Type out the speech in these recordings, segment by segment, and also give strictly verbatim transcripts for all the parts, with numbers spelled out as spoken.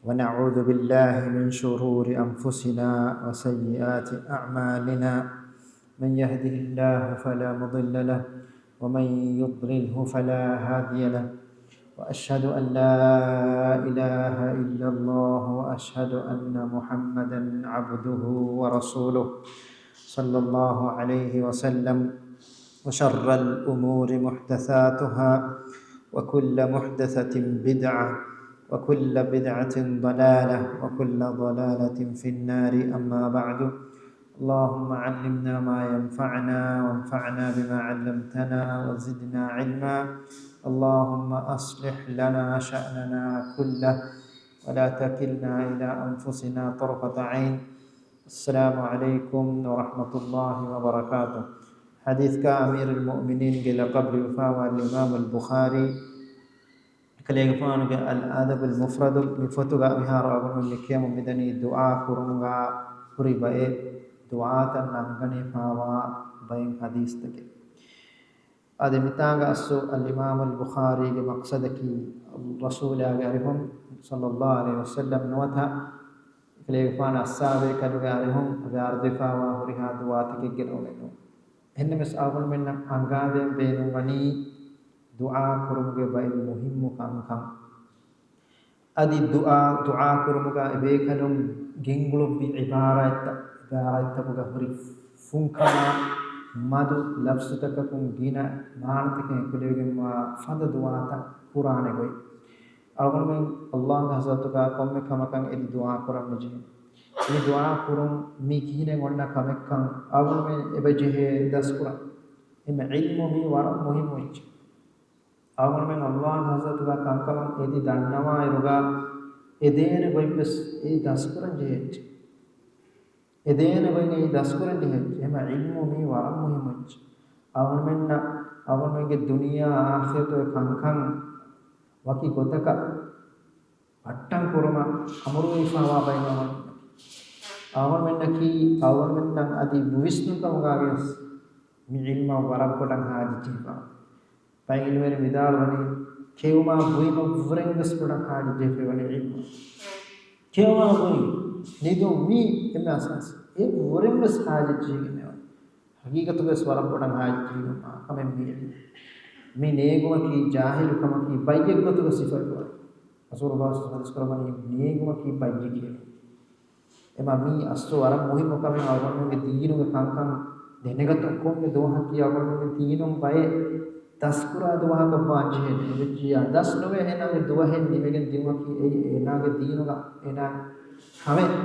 ونعوذ بالله من شرور أنفسنا وسيئات أعمالنا. من يهده الله فلا مضل له، ومن يضلله فلا هادي له. وأشهد أن لا إله إلا الله، وأشهد أن محمدا عبده ورسوله، صلى الله عليه وسلم. وشر الأمور محدثاتها، وكل محدثة بدعة، وكل بدعة ضلالة، وكل ضلالة في النار. أما بعد، اللهم علمنا ما ينفعنا، وانفعنا بما علمتنا، وزدنا علما. اللهم أصلح لنا شأننا كله، ولا تكلنا إلى أنفسنا طرفة عين. السلام عليكم ورحمة الله وبركاته. ޙަދީޘްގަ އަމީރުލް މުއުމިނީންގެ ލަޤަބު ލިބިފައިވާ އަލްއިމާމުލް ބުޚާރީ، އެކަލޭގެފާނުގެ އަލް އަދަބުލް މުފްރަދު މި ފޮތުގަ މިހާރު އަޅުގަނޑުމެން މި ކިޔަމުން މިދަނީ ދުޢާ ކުރުމުގަ ހުރި ބައެއް، ދުޢާތައް ނަންގަނެފައިވާ ބައެއް ޙަދީޘްތަކެއް. އަދި މިތާނގަ އަސްލު އަލްއިމާމުލް ބުޚާރީގެ މަޤްޞަދަކީ ރަސޫލާގެ އަރިހުން ޞައްލައްލާހު ޢަލައިހި ވަސައްލަމް ނުވަތަ އެކަލޭގެފާނު އައްޞާބޭކަލުގެ އަރިހުން ވަރަށް ދެފާވާ ހުރިހާ ދުޢާތަކެއްގެ ނަމެއް ނޫން. އެހެންނަމަވެސް އަޅުގަނޑުމެންނަށް އަންގާދޭން ބޭނުންވަނީ ދުޢާ ކުރުމުގެ ބައެއް މުހިއްމު ކަންކަން. އަދި ދުޢާ، ދުޢާ ކުރުމުގަ އެބޭކަލުން ގެންގުޅުއްވި ޢިބާރާތްތައް، ޢިބާރާތްތަކުގަ ހުރި ފުންކަމާ މަދު ލަފްޒުތަކަކުން ގިނަ މާނަތަކެއް އެކުލެވިގެންވާ ފަދަ ދުޢާތައް ކުރާނެ ގޮތް. އަޅުގަނޑުމެން ﷲ ގެ ޙަޟްރަތުގަ ކޮންމެ ކަމަކަށް އެދި ދުޢާ ކުރަން މި ޖެހޭ. މި ދުޢާ ކުރުން މީ ކިހިނެއް އޮންނަ ކަމެއްކަން އަޅުގަނޑުމެން އެބަ ޖެހޭ ދަސްކުރަން. އެމެ ޢިލްމު މީ ވަރަށް މުހިއްމު އެއްޗެއް. އަޅުގަނޑުމެން ﷲ ގެ ޙަޟްރަތުގަ ކަންކަމަށް އެދި ދަންނަވާއިރުގަ އެދޭނެ ގޮތްވެސް އެއީ ދަސްކުރަން ޖެހޭ އެއްޗެއް. އެދޭނެ ގޮތް އެއީ ދަސްކުރަން ޖެހޭ އެއްޗެއް. އެހެން ޢިލްމު މީ ވަރަށް މުހިއްމު އެއްޗެއް. އަޅުގަނޑުމެންނަށް، އަޅުގަނޑުމެންގެ ދުނިޔެ އާޚިރަތުގެ ކަންކަން ވަކި ގޮތަކަށް ބައްޓަން ކުރުމަށް އަމުރުވެފައިވާ ބައެއް އަޅުގަނޑުމެންނަކީ، އަޅުގަނޑުމެންނަށް އަދި ވިސްނުން ކަމުގަ ވިޔަސް މި ޢިލްމަށް ވަރަށް ބޮޑަށް ޙާޖަތް ޖެހިފަ. ބައެއް ޢިލްމުވެރިން ވިދާޅުވަނީ، ކެއުމާ ބުއިމަށްވުރެން ވެސް ބޮޑަށް ޙާޖަތް ޖެހިފައިވަނީ ޢިލްމު. ކެއުމާ ބުއިން، ނިދުން، މީ އެންމެ އަސާސީ. އެ ވުރެން ވެސް ޙާޖަތް ޖެހިގެން މިވަނީ. ޙަޤީޤަތުގަ ވެސް ވަރަށް ބޮޑަށް ޙާޖަތް ޖެހިގެންވާ ކަމެއް މީ. މި ނޭނގުމަކީ ޖާހިލު ކަމަކީ ބައްޔެއްގެ ގޮތުގަ ސިފަކުރަން. ރަސޫލުﷲ ޙަދީޘް ކުރައްވަނީ ނޭނގުމަކީ ބައްޔެކޭ. އެމާ މީ އަސްލު ވަރަށް މުހިއްމު ކަމެއް އަޅުގަނޑުމެންގެ ދީނުގެ ކަންކަން ދެނެގަތުން. ކޮންމެ ދުވަހަކީ އަޅުގަނޑުމެންގެ ދީނުން ބައެއް ދަސްކުރާ ދުވަހަކަށްވާން ޖެހޭ. ދަސްނުވެ އޭނާގެ ދުވަހެއް ނިމިގެން ދިޔުމަކީ އެއީ އޭނާގެ ދީނުގަ އޭނާ ކަމެއް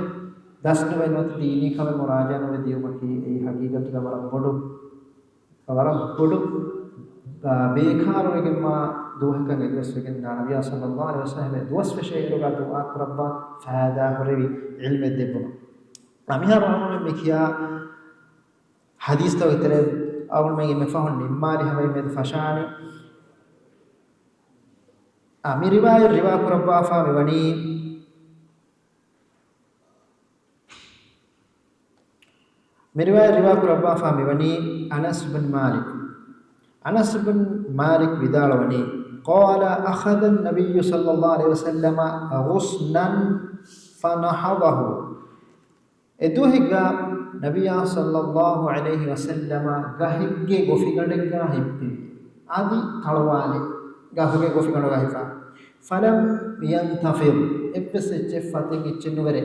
ދަސްނުވެ ނުވަތަ ދީނީ ކަމެއް މުރާޖަޢާ ނުވެ ދިޔުމަކީ އެއީ ޙަޤީޤަތުގަ ވަރަށް ބޮޑު ވަރަށް ބޮޑު، އާ، ބޭކާރުވެގެންވާ ދުވަހަކަށް އެއްވެސް ވެގެން ދާނެ. ނަބިއްޔާ ޞައްލައްލާހު ޢަލައިހި ވަސައްލަމަ ދުވަސް ފެށޭއިރުގަ ދުޢާ ކުރައްވާ ފައިދާ ހުރެވި ޢިލްމެއް ދެއްވުމަށް. އަ، މިހާރު އަޅުގަނޑުމެން މި ކިޔާ ޙަދީޘްތަކުގެ ތެރެއިން އަޅުގަނޑުމެން އެންމެ ފަހުން ނިންމާލި ހަމަ އެންމެ ފަށާނީ. އަ، މި ރިވާޔަތް ރިވާ ކުރައްވާފާ މިވަނީ މި ރިވާޔަތް ރިވާ ކުރައްވާފާ މިވަނީ އަނަސް ބިން މާލިކް. އަނަސް ބިން މާލިކް ވިދާޅުވަނީ، قال أخذ النبي صلى الله عليه وسلم غصنا فنهضه. އެ ދުވަހެއްގަ ނަބިއްޔާ ޞައްލައްލާހު ޢަލައިހި ވަސައްލަމަ ގަހެއްގެ ގޮފިގަނޑެއްގަ ހިއްޕި. އަދި ތަޅުވާލި ގަހުގެ ގޮފިގަނޑުގަ ހިފާ. فلم ينتفض، އެއްވެސް އެއްޗެއް ފަތެއް އެއްޗެއް ނުވެރޭ.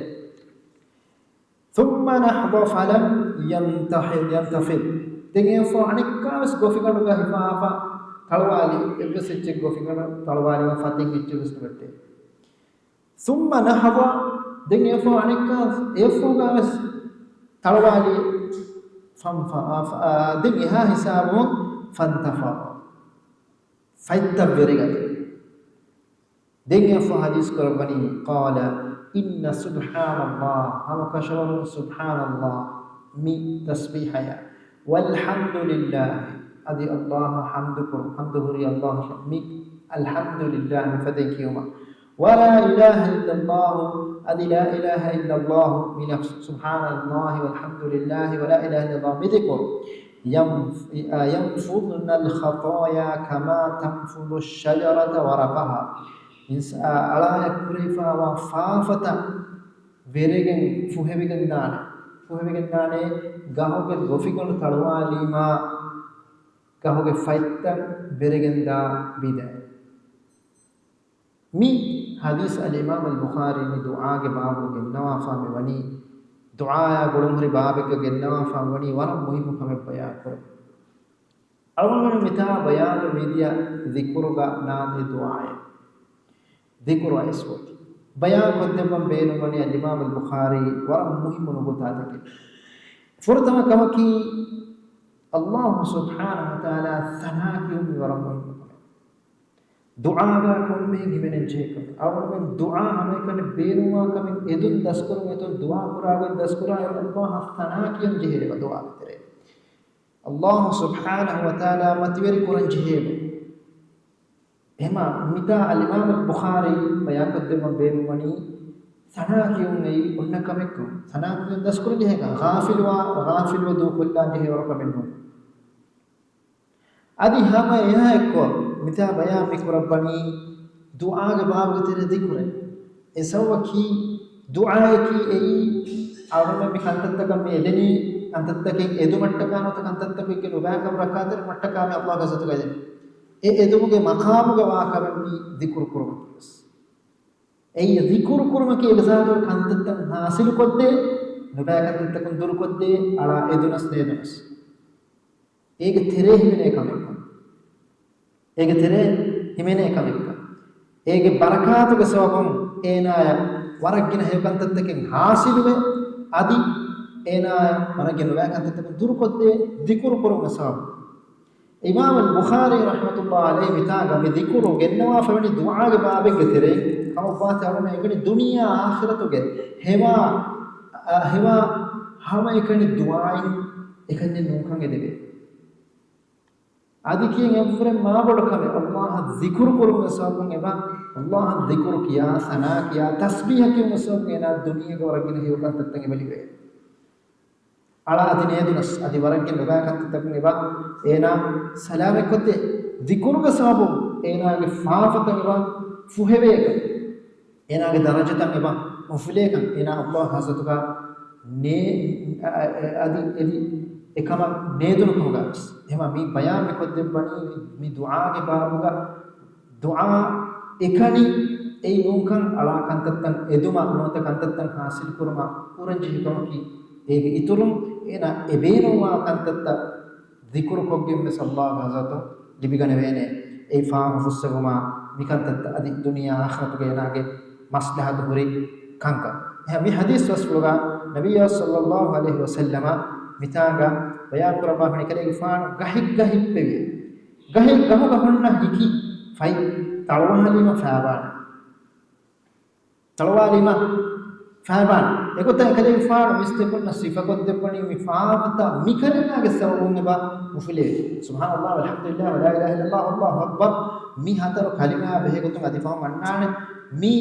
ثم نهض فلم ينتح-، ينتفض. ދެން އެއަށްފަހު އަނެއްކާވެސް ގޮފިގަނޑުގަ ހިފާފަ ތަޅުވާލި، އެއްވެސް އެއްޗެއް ގޮފިގަނޑު ތަޅުވާލި ފަތެއް އެއްޗެއް ވެސް ނުވެއްޓޭ. ثم نهض، ދެން އެއަށްފަހު އަނެއްކާ، އެއަށްފަހުގަވެސް ތަޅުވާލި. ފަން-، ފަ-، އާ، ފަ-، އާ، ދެން އެހާ ހިސާބުން فانتفض، ފަތްތައް ވެރިގަތު. ދެން އެއަށްފަހު ޙަދީޘް ކުރައްވަނީ، قال إن سبحان الله، ހަމަކަށަވަރުން سبحان الله، މި ތަސްބީޙަޔާ، والحمد لله، އަދި ﷲ އަށް ޙަމްދު ކުރުން، ޙަމްދު ހުރީ ﷲ އަށް، މި الحمد لله މި ފަދައިން ކިޔުމަށް. ولا إله إلا الله، އަދި لا إله إلا الله، މި ލަފްޒު، سبحان الله والحمد لله ولا إله إلا الله މި ޛިކުރު، ينف-، ينفضن الخطايا كما تنفض الشجرة ورقها. އިންސާ-، އަޅާއަށް ކުރެވިފައިވާ ފާފަތައް ވެރިގެން ފުހެވިގެންދާނެ. ފުހެވިގެންދާނެ ގަހުގެ ލޮފިގަނޑު ތަޅުވާލީމާ، ގަހުގެ ފަތްތައް ވެރިގެންދާ ބިދޭ. މި ޙަދީޘް އަލްއިމާމު އަލްބުޚާރީ މި ދުޢާގެ ބާބު ގެންނަވާފާ މި ވަނީ، ދުޢާއާ ގުޅުންހުރި ބާބެއްގަ ގެންނަވާފާ މި ވަނީ ވަރަށް މުހިއްމު ކަމެއް ބަޔާންކުރަން. އަޅުގަނޑު މިތާ ބަޔާންވެ މިދިޔަ ޛިކުރުގަ ނާދޭ ދުޢާއެއް. ޛިކުރު އައިސްފަ އޮތީ. ބަޔާން ކޮށްދެއްވަން ބޭނުންވަނީ އަލްއިމާމު އަލްބުޚާރީ ވަރަށް މުހިއްމު ނުކުތާތަކެއް. ފުރަތަމަ ކަމަކީ، ﷲ ސުބްޙާނަހޫ ވަތަޢާލާ ޘަނާ ކިޔުން މި ވަރަށް މުހިއްމު ކަމެއް. ދުޢާގަ ކޮންމެހެން ހިމެނެން ޖެހޭ ކަމެއް. އަޅުގަނޑުމެން ދުޢާ ހަމައެކަނި ބޭނުންވާ ކަމެއް އެދުން ދަސްކުރުން އެތަން ދުޢާ ކުރާގޮތް ދަސްކުރާ އެ ﷲ އަށް ޘަނާ ކިޔަން ޖެހޭ ދުޢާގެ ތެރޭ. ﷲ ސުބްޙާނަހޫ ވަތަޢާލާ މަތިވެރި ކުރަން ޖެހޭ. އެހެމަ މިތާ އަލްއިމާމު ބުޚާރީ ބަޔާންކޮށްދެއްވަން ބޭނުންވަނީ، ޘަނާ ކިޔުން އެއީ އޮންނަ ކަމެއްކަން. ޘަނާ ކިޔުން ދަސްކުރަން ޖެހޭކަން. ޣާފިލުވާ، ޣާފިލުވެ ދޫކޮށްލާން ޖެހޭ ވަރު ކަމެއް ނޫން. އަދި ހަމަ އެހާ އެއްކޮށް މިތާ ބަޔާން މި ކުރައްވަނީ ދުޢާގެ ބާބުގެ ތެރޭ ޛިކުރެއް. އެ ސަބަބަކީ ދުޢާއަކީ އެއީ އަޅުގަނޑު މި ކަންތައްތަކަށް މި އެދެނީ، ކަންތައްތަކެއް އެދުމަށްޓަކާ ނުވަތަ ކަންތައްތަކެއްގެ ނުބައިކަން ރައްކާތެރިވުމަށްޓަކާ މި ﷲ ގެ ޒާތުގަ އެދެނީ. އެ އެދުމުގެ މަޤާމުގަ ވާ ކަމެއް މި ޛިކުރު ކުރުމަކީވެސް. އެއީ ޛިކުރު ކުރުމަކީ އެގެ ޒާތުގަ ކަންތައްތައް ޙާޞިލުކޮށްދޭ، ނުބައި ކަންތައްތަކުން ދުރުކޮށްދޭ، އަޅާ އެދުނަސް ނޭދުނަސް. އޭގެ ތެރޭ ހިމެނޭ ކަމެއްކަން. އޭގެ ތެރޭ ހިމެނޭ ކަމެއްކަން. އޭގެ ބަރަކާތުގެ ސަބަބުން އޭނާޔަށް ވަރަށް ގިނަ ހެޔޮ ކަންތައްތަކެއް ޙާޞިލުވެ، އަދި އޭނާޔަށް ވަރަށް ގިނަ ނުބައި ކަންތައްތަކުން ދުރުކޮށްދޭ ޛިކުރު ކުރުމުގެ ސަބަބުން. އިމާމު ބުޚާރީ ރަޙްމަތުﷲ ޢަލައިހި މިތާގަ މި ޛިކުރު ގެންނަވާފަ ވަނީ ދުޢާގެ ބާބެއްގެ ތެރެއިން. ކަމަށްވާތީ އަޅުގަނޑު އެކަނި ދުނިޔެ އާޚިރަތުގެ ހެވާ، އަ، ހެވާ ހަމައެކަނި ދުޢާއިން އެކަންޏެއް ނޫންކަން އެދެވޭ. އަދި ކިޔެން އެއްވުރެ މާބޮޑު ކަމެއް ﷲ އަށް ޛިކުރު ކުރުމުގެ ސަބަބުން އެބަ، ﷲ އަށް ޛިކުރު ކިޔާ، ޘަނާ ކިޔާ، ތަސްބީޙަ ކިޔުމުގެ ސަބަބުން އޭނާ ދުނިޔޭގަ ވަރަށް ގިނަ ހެޔޮ ކަންތައްތައް އެބަ ލިބޭ. އަޅާ އަދި ނޭދުނަސް، އަދި ވަރަށްގެ ނުބައި ކަންތައްތަކުން އެބަ އޭނާ ސަލާމަތްކޮށްދޭ. ޛިކުރުގެ ސަބަބުން އޭނާގެ ފާފަތައް އެބަ ފުހެވޭކަން، އޭނާގެ ދަރަޖަތައް އެބަ އުފުލޭކަން، އޭނާ ﷲ ގެ ޙަޟްރަތުގަ ނޭ-، އަ، އަ، އަދި އެދި އެކަމަށް ނޭދުނު ކަމުގަވެސް. އެހެމަ މި ބަޔާން މި ކޮށްދެއްވަނީ މި ދުޢާގެ ބާބުގަ ދުޢާ އެކަނި އެއީ ނޫންކަން، އަޅާ ކަންތައްތައް އެދުމަށް ނުވަތަ ކަންތައްތައް ޙާޞިލު ކުރުމަށް ކުރަންޖެހޭ ކަމަކީ، އޭގެ އިތުރުން އޭނާ އެ ބޭނުންވާ ކަންތައްތައް ޛިކުރު ކޮށްގެން ވެސް ﷲ ގެ ޙަޟްރަތުން ލިބިގަނެވޭނެ. އެއީ ފާފަ ފުއްސެވުމާ މި ކަންތައްތައް އަދި ދުނިޔެ އާޚިރަތުގެ އޭނާގެ މަޞްލަޙަތު ހުރި ކަންކަން. އެހެން މި ޙަދީޘް ބަސްފުޅުގަ ނަބިއްޔާ ޞައްލައްލާހު ޢަލައިހި ވަސައްލަމަ މިތާނގަ ބަޔާން ކުރައްވާފަ ވަނީ ކަލޭގެފާނު ގަހެއްގަ ހިއްޕެވި. ގަހެއް ގަހުގަ ހުންނަ ހިކި ފަތް ތަޅުވާލީމަ ފާބާނެ. ތަޅުވާލީމަ ފާބާނެ. އެގޮތަށް ކަލޭގެފާނު މީސްތަކުންނަށް ސިފަކޮށްދެއްވަނީ މި ފާފަތައް މި ކަލިމާގެ ސަބަބުން އެބަ އުފުލޭ. ސުބްޙާނައްލާހް، ވަލްޙަމްދުލިއްލާހް، ވަލާ އިލާހަ އިއްލައްލާހް، ވައްލާހު އަކްބަރް. މި ހަތަރު ކަލިމާ ބެހޭގޮތުން އަދި ފަހުން އަންނާނެ. މި،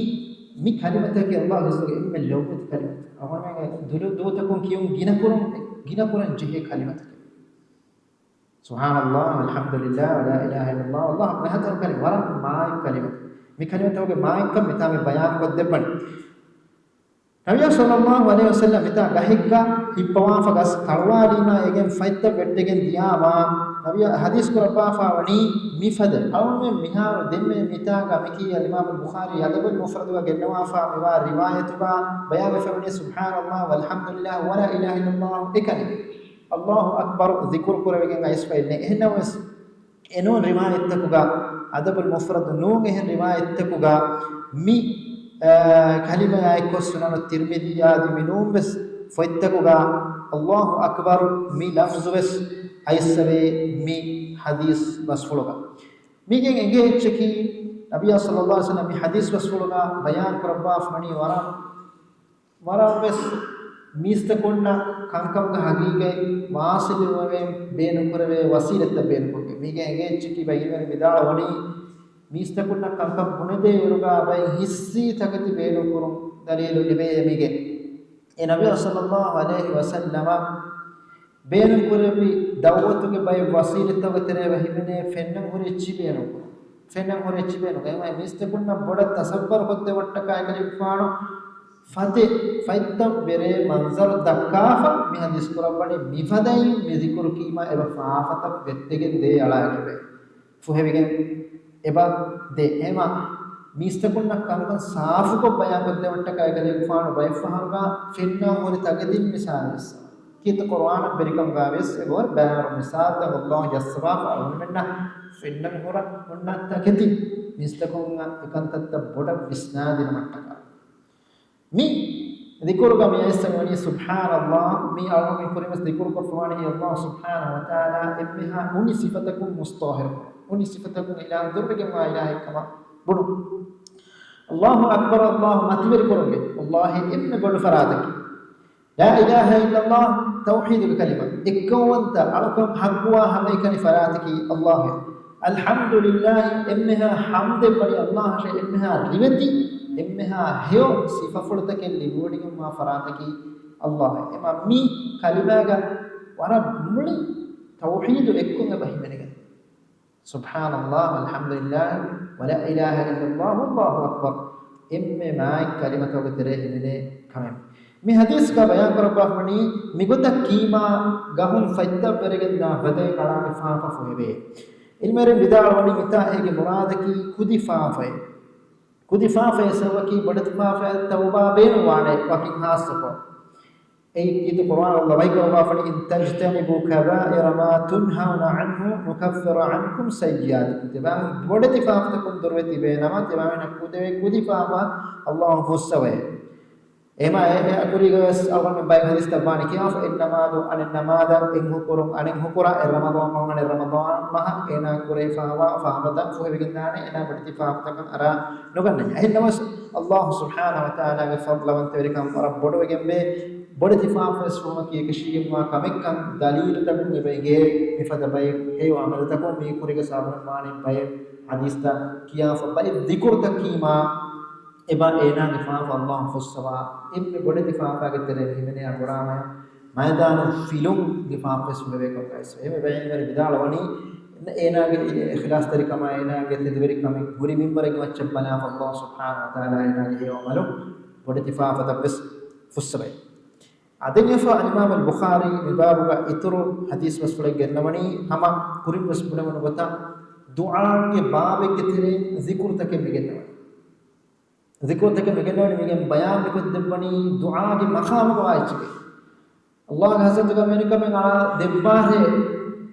މި ކަލިމަތަކީ ﷲ ގެ އިސްމުގެ އެންމެ ލޯބިވެތި ކަލިމަތައް. އަޅުގަނޑުމެންގެ ދުލު ދޫތަކުން ކިޔުން ގިނަކުރަން، ގިނަކުރަން ޖެހޭ ކަލިމަތަކެއް. ސުބްޙާނައްލާހް، ވަލްޙަމްދުލިއްލާހް، ވަލާ އިލާހަ އިއްލައްލާހް، ވައްލާހު އަކްބަރް. މި ހަތަރު ކަލި ވަރަށް މާތް ކަލިމަ. މި ކަލިމަތަކުގެ މާތްކަން މިތާ މި ބަޔާން ކޮށްދެއްވަނީ. ނަބިއްޔާ ޞައްލައްލާހު ޢަލައިހި ވަސައްލަމް މިތާ ގަހެއްގަ ހިއްޕަވާފަ ގަސް ތަޅުވާލީމާ އޭގެން ފަތްތައް ވެއްޓެގެން ދިޔާމާ، ނަބިއްޔާ ޙަދީޘް ކުރައްވާފަ ވަނީ މިފަދަ. އަޅުގަނޑުމެން މިހާރު ދެންމެ މިތާގަ މިކީ އަލްއިމާމު ބުޚާރީ އަދަބުލް މުފްރަދުގަ ގެންނަވާފަ މިވާ ރިވާޔަތުގަ ބަޔާންވެފަ ވަނީ ސުބްޙާނައްލާހް، ވަލްޙަމްދުލިއްލާހް، ވަލާ އިލާހަ އިއްލައްލާހް އެކަނި. ﷲ އަކްބަރު ޛިކުރު ކުރެވިގެން އައިސްފައެއް ނެތް. އެހެންނަމަވެސް، އެނޫން ރިވާޔަތްތަކުގަ، އަދަބުލް މުފްރަދު ނޫން އެހެން ރިވާޔަތްތަކުގަ މި، އާ، ކަލިމަޔާއެއްކޮށް ސުނަނު ތިރްމިޛީއާ އަދި މި ނޫންވެސް ފޮތްތަކުގަ ﷲ އަކްބަރު މި ލަފްޒުވެސް އައިސްފަވޭ މި ޙަދީޘް ބަސްފުޅުގަ. މީގެން އެނގޭ އެއްޗަކީ، ނަބިއްޔާ ޞައްލައްލާހު ޢަލައިހި ވަސައްލަމް މި ޙަދީޘް ބަސްފުޅުގަ ބަޔާން ކުރައްވާފަ ވަނީ ވަރަށް ވަރަށްވެސް މީސްތަކުންނަށް ކަންކަމުގެ ޙަޤީޤަތް ވާޞިލުވެވޭން ބޭނުންކުރެވޭ ވަސީލަތްތައް ބޭނުންކޮށްގެން. މީގެ އެނގޭ އެއްޗަކީ ބައި އިލްމުވެރިން ވިދާޅުވަނީ، މީސްތަކުންނަށް ކަންކަން ބުނެދޭ އިރުގަ ބައެއް ހިއްސީ ތަކެތި ބޭނުންކުރުން ދަލީލު ލިބޭ މީގެ. އެ ނަބިއްޔާ ޞައްލައްލާހު ޢަލައިހި ވަސައްލަމަ ބޭނުންކުރެއްވި ދަޢުވަތުގެ ބައެއް ވަސީލަތްތަކުގެ ތެރޭ އެބަ ހިމެނޭ ފެންނަން ހުރި އެއްޗިހި ބޭނުންކުރުން. ފެންނަން ހުރި އެއްޗެއް ނޫން. އެހެންވެ މީސްތަކުންނަށް ބޮޑަށް ތަސައްވަރު ކޮށްދެވުމަށްޓަކާ އެކަލޭގެފާނު ފަތެއް ފަތްތައް ބެރޭ މަންޒަރު ދައްކާފަ މި ޙަދީޘް ކުރައްވަނީ، މިފަދައިން މި ޛިކުރު ކީމާ އެބަ ފާފަތައް ވެއްޓެގެން ދޭ އަޅާގެ ބޭ. ފުހެވިގެން އެބަ ދޭ. އެހެންވީމާ މީސްތަކުންނަށް ކަންކަން ސާފުކޮށް ބަޔާން ކޮށްދެވުމަށްޓަކާ އެކަލޭގެފާނު ބައެއް ފަހަރުގަ ފެންނަން ހުރި ތަކެތިން މިސާލު ވެސް ކީރިތި ޤުރުއާނަށް ވެރިކަމުގަ ވިޔަސް އެބަހުރި ބައިވަރު މިސާލުތައް ﷲ ޖައްސަވާފަ އަޅުގަނޑުމެންނަށް ފެންނަން ހުރަ ހުންނަ ތަކެތި މީސްތަކުންނަށް އެކަންތައްތައް ބޮޑަށް ވިސްނާދިނުމަށްޓަކާ. މި ޛިކުރުގަ މި އައިސް ވަނީ ސުބްޙާނަﷲ، މި އަޅުގަނޑު މި ކުރިން ވެސް ޛިކުރު ކޮށްފަވާނީ ﷲ ސުބްޙާނަހޫ ވަތަޢާލާ އެންމެހާ އުނި ސިފަތަކުން މުސްޠާހިރު ކުރުން. އުނި ސިފަތަކުން އިލާހު ދުރުވެގެންވާ އިލާހެއްކަމަށް ބުނުން. ﷲ އަކްބަރު، ﷲ މަތިވެރިކުރުންވެ، ﷲ އެންމެ ބޮޑު ފަރާތަކީ. لا إله إلا الله، ތައުޙީދުގެ ކަލިމަ. އެއްކައުވަންތަ އަޅުކަން ޙައްޤުވާ ހަމައެކަނި ފަރާތަކީ ﷲ. الحمد لله، އެންމެހާ ޙަމްދެއް ވަނީ ﷲ އަށެ، އެންމެހާ ރިވެތި، އެންމެހާ ހެޔޮ ސިފަފުޅުތަކެއް ލިބިވޮޑިގެންވާ ފަރާތަކީ ﷲ. އެމާ މި ކަލިމާގަ ވަރަށް މުޅި ތައުޙީދު އެއްކޮށް އެބަ ހިމެނިގެން. ސުބްޙާނަﷲ، ވަލްޙަމްދުލިއްލާހި، ވަލާ އިލާހަ އިއްލައްލާހު، ވައްލާހު އަކްބަރު. އެންމެ މާތް ކަލިމަތަކުގެ ތެރޭ ހިމެނޭ ކަމެއް. މި ޙަދީޘްގަ ބަޔާން ކުރައްވާފަވަނީ، މިގޮތަށް ކީމާ ގަހުން ފަތްތައް ވެރިގެންދާ ފަދައިން އަޅާގެ ފާފަ ފުހެވޭ. ޢިލްމުވެރިން ވިދާޅުވަނީ، މިތާ އޭގެ މުރާދަކީ ކުދި ފާފައެއް. ކުދި ފާފައެއް ސަބަބަކީ ބޮޑެތި ފާފައަށް ތައުބާ ބޭނުންވާނެ ވަކިން ޚާއްޞަކޮށް. އެއީ ކީރިތި ޤުރުއާނުގަ ވަޙީ ކުރައްވާފަނީ، إن تجتنبوا كبائر ما تنهون عنه نكفر عنكم سيئاتكم. ތިބާ ބޮޑެތި ފާފަތަކުން ދުރުވެ ތިބޭ ނަމަ، ތިބާ ކުދި ފާފަ ﷲ ފުއްސަވައޭ. އެހެންވީމާ އެ، އެ އަކުރީގަ ވެސް އަޅުގަނޑު ބައެއް ޙަދީޘްތައް ވާނެ ކިޔާފަ، އެއް ނަމާދު އަނެއް ނަމާދަށް، އެއް ހުކުރު އަނެއް ހުކުރަށް، އެ ރަމަޟާން މަހު އަނެއް ރަމަޟާން މަހަށް އޭނާ ކުރެވިފައިވާ ފާފަތައް ފުހެވިގެންދާނެ، އޭނާ ބޮޑެތި ފާފަތަކަށް އަރާ ނުގަންނަންޏާ. އެހެންނަމަވެސް، ﷲ ސުބްޙާނަހޫ ވަތަޢާލާގެ ފަޟްލުވަންތަވެރިކަން ވަރަށް ބޮޑުވެގެންވޭ. ބޮޑެތި ފާފަވެސް ވުމަކީ އެކަށީގެންވާ ކަމެއްކަން ދަލީލުތަކުން އެބަ އެނގޭ. މިފަދަ ބައެއް ހެޔޮ ޢަމަލުތަކުން މީ ކުރީގަ ސަބަބުން ވާނީ ބައެއް ޙަދީޘްތައް ކިޔާފަ ބައެއް ޛިކުރުތައް ކީމާ އެބަ އޭނާގެ ފާފަ ﷲ ފުއްސަވާ، އެންމެ ބޮޑެތި ފާފާގެ ތެރެއިން ހިމެނޭ އަނގުރާމަޔަށް މައިދާނު ފިލުންގެ ފާފަވެސް ފުހެވޭ ކަމަކަށް ވެސް. އެހެންވެ ބައެއް ވިދާޅުވަނީ، އޭނާގެ އިޚްލާޞްތެރިކަމާ، އޭނާގެ ތެދުވެރިކަމެއް ހުރި މިންވަރެއްގެ މައްޗަށް ބަލާފަ ﷲ ސުބްޙާނަހޫ ވަތަޢާލާ އޭނާގެ ހެޔޮ ޢަމަލު ބޮޑެތި ފާފަތައް ވެސް ފުއްސަވައި. އަދި އެފަ އަލްއިމާމު އަލްބުޚާރީ މި ބާބުގަ އިތުރު ޙަދީޘް ބަސްފުޅެއް ގެންނަވަނީ، ހަމަ ކުރިން ވެސް ބުނެވުނު ގޮތަށް ދުޢާގެ ބާބެއްގެ ތެރެއިން ޒިކުރުތަކެއް މި ގެންނަވަނީ. ޒިކުރުތަކެއް މި ގެންނަވަނީ މިގެން ބަޔާން މިކޮށްދެއްވަނީ ދުޢާގެ މަޤާމުގަ ވާ އެއްޗެކޭ. ﷲ ގެ ޙަޟްރަތުގަ މިނިކަމެއް އަޅާ ދެއްވާހޭ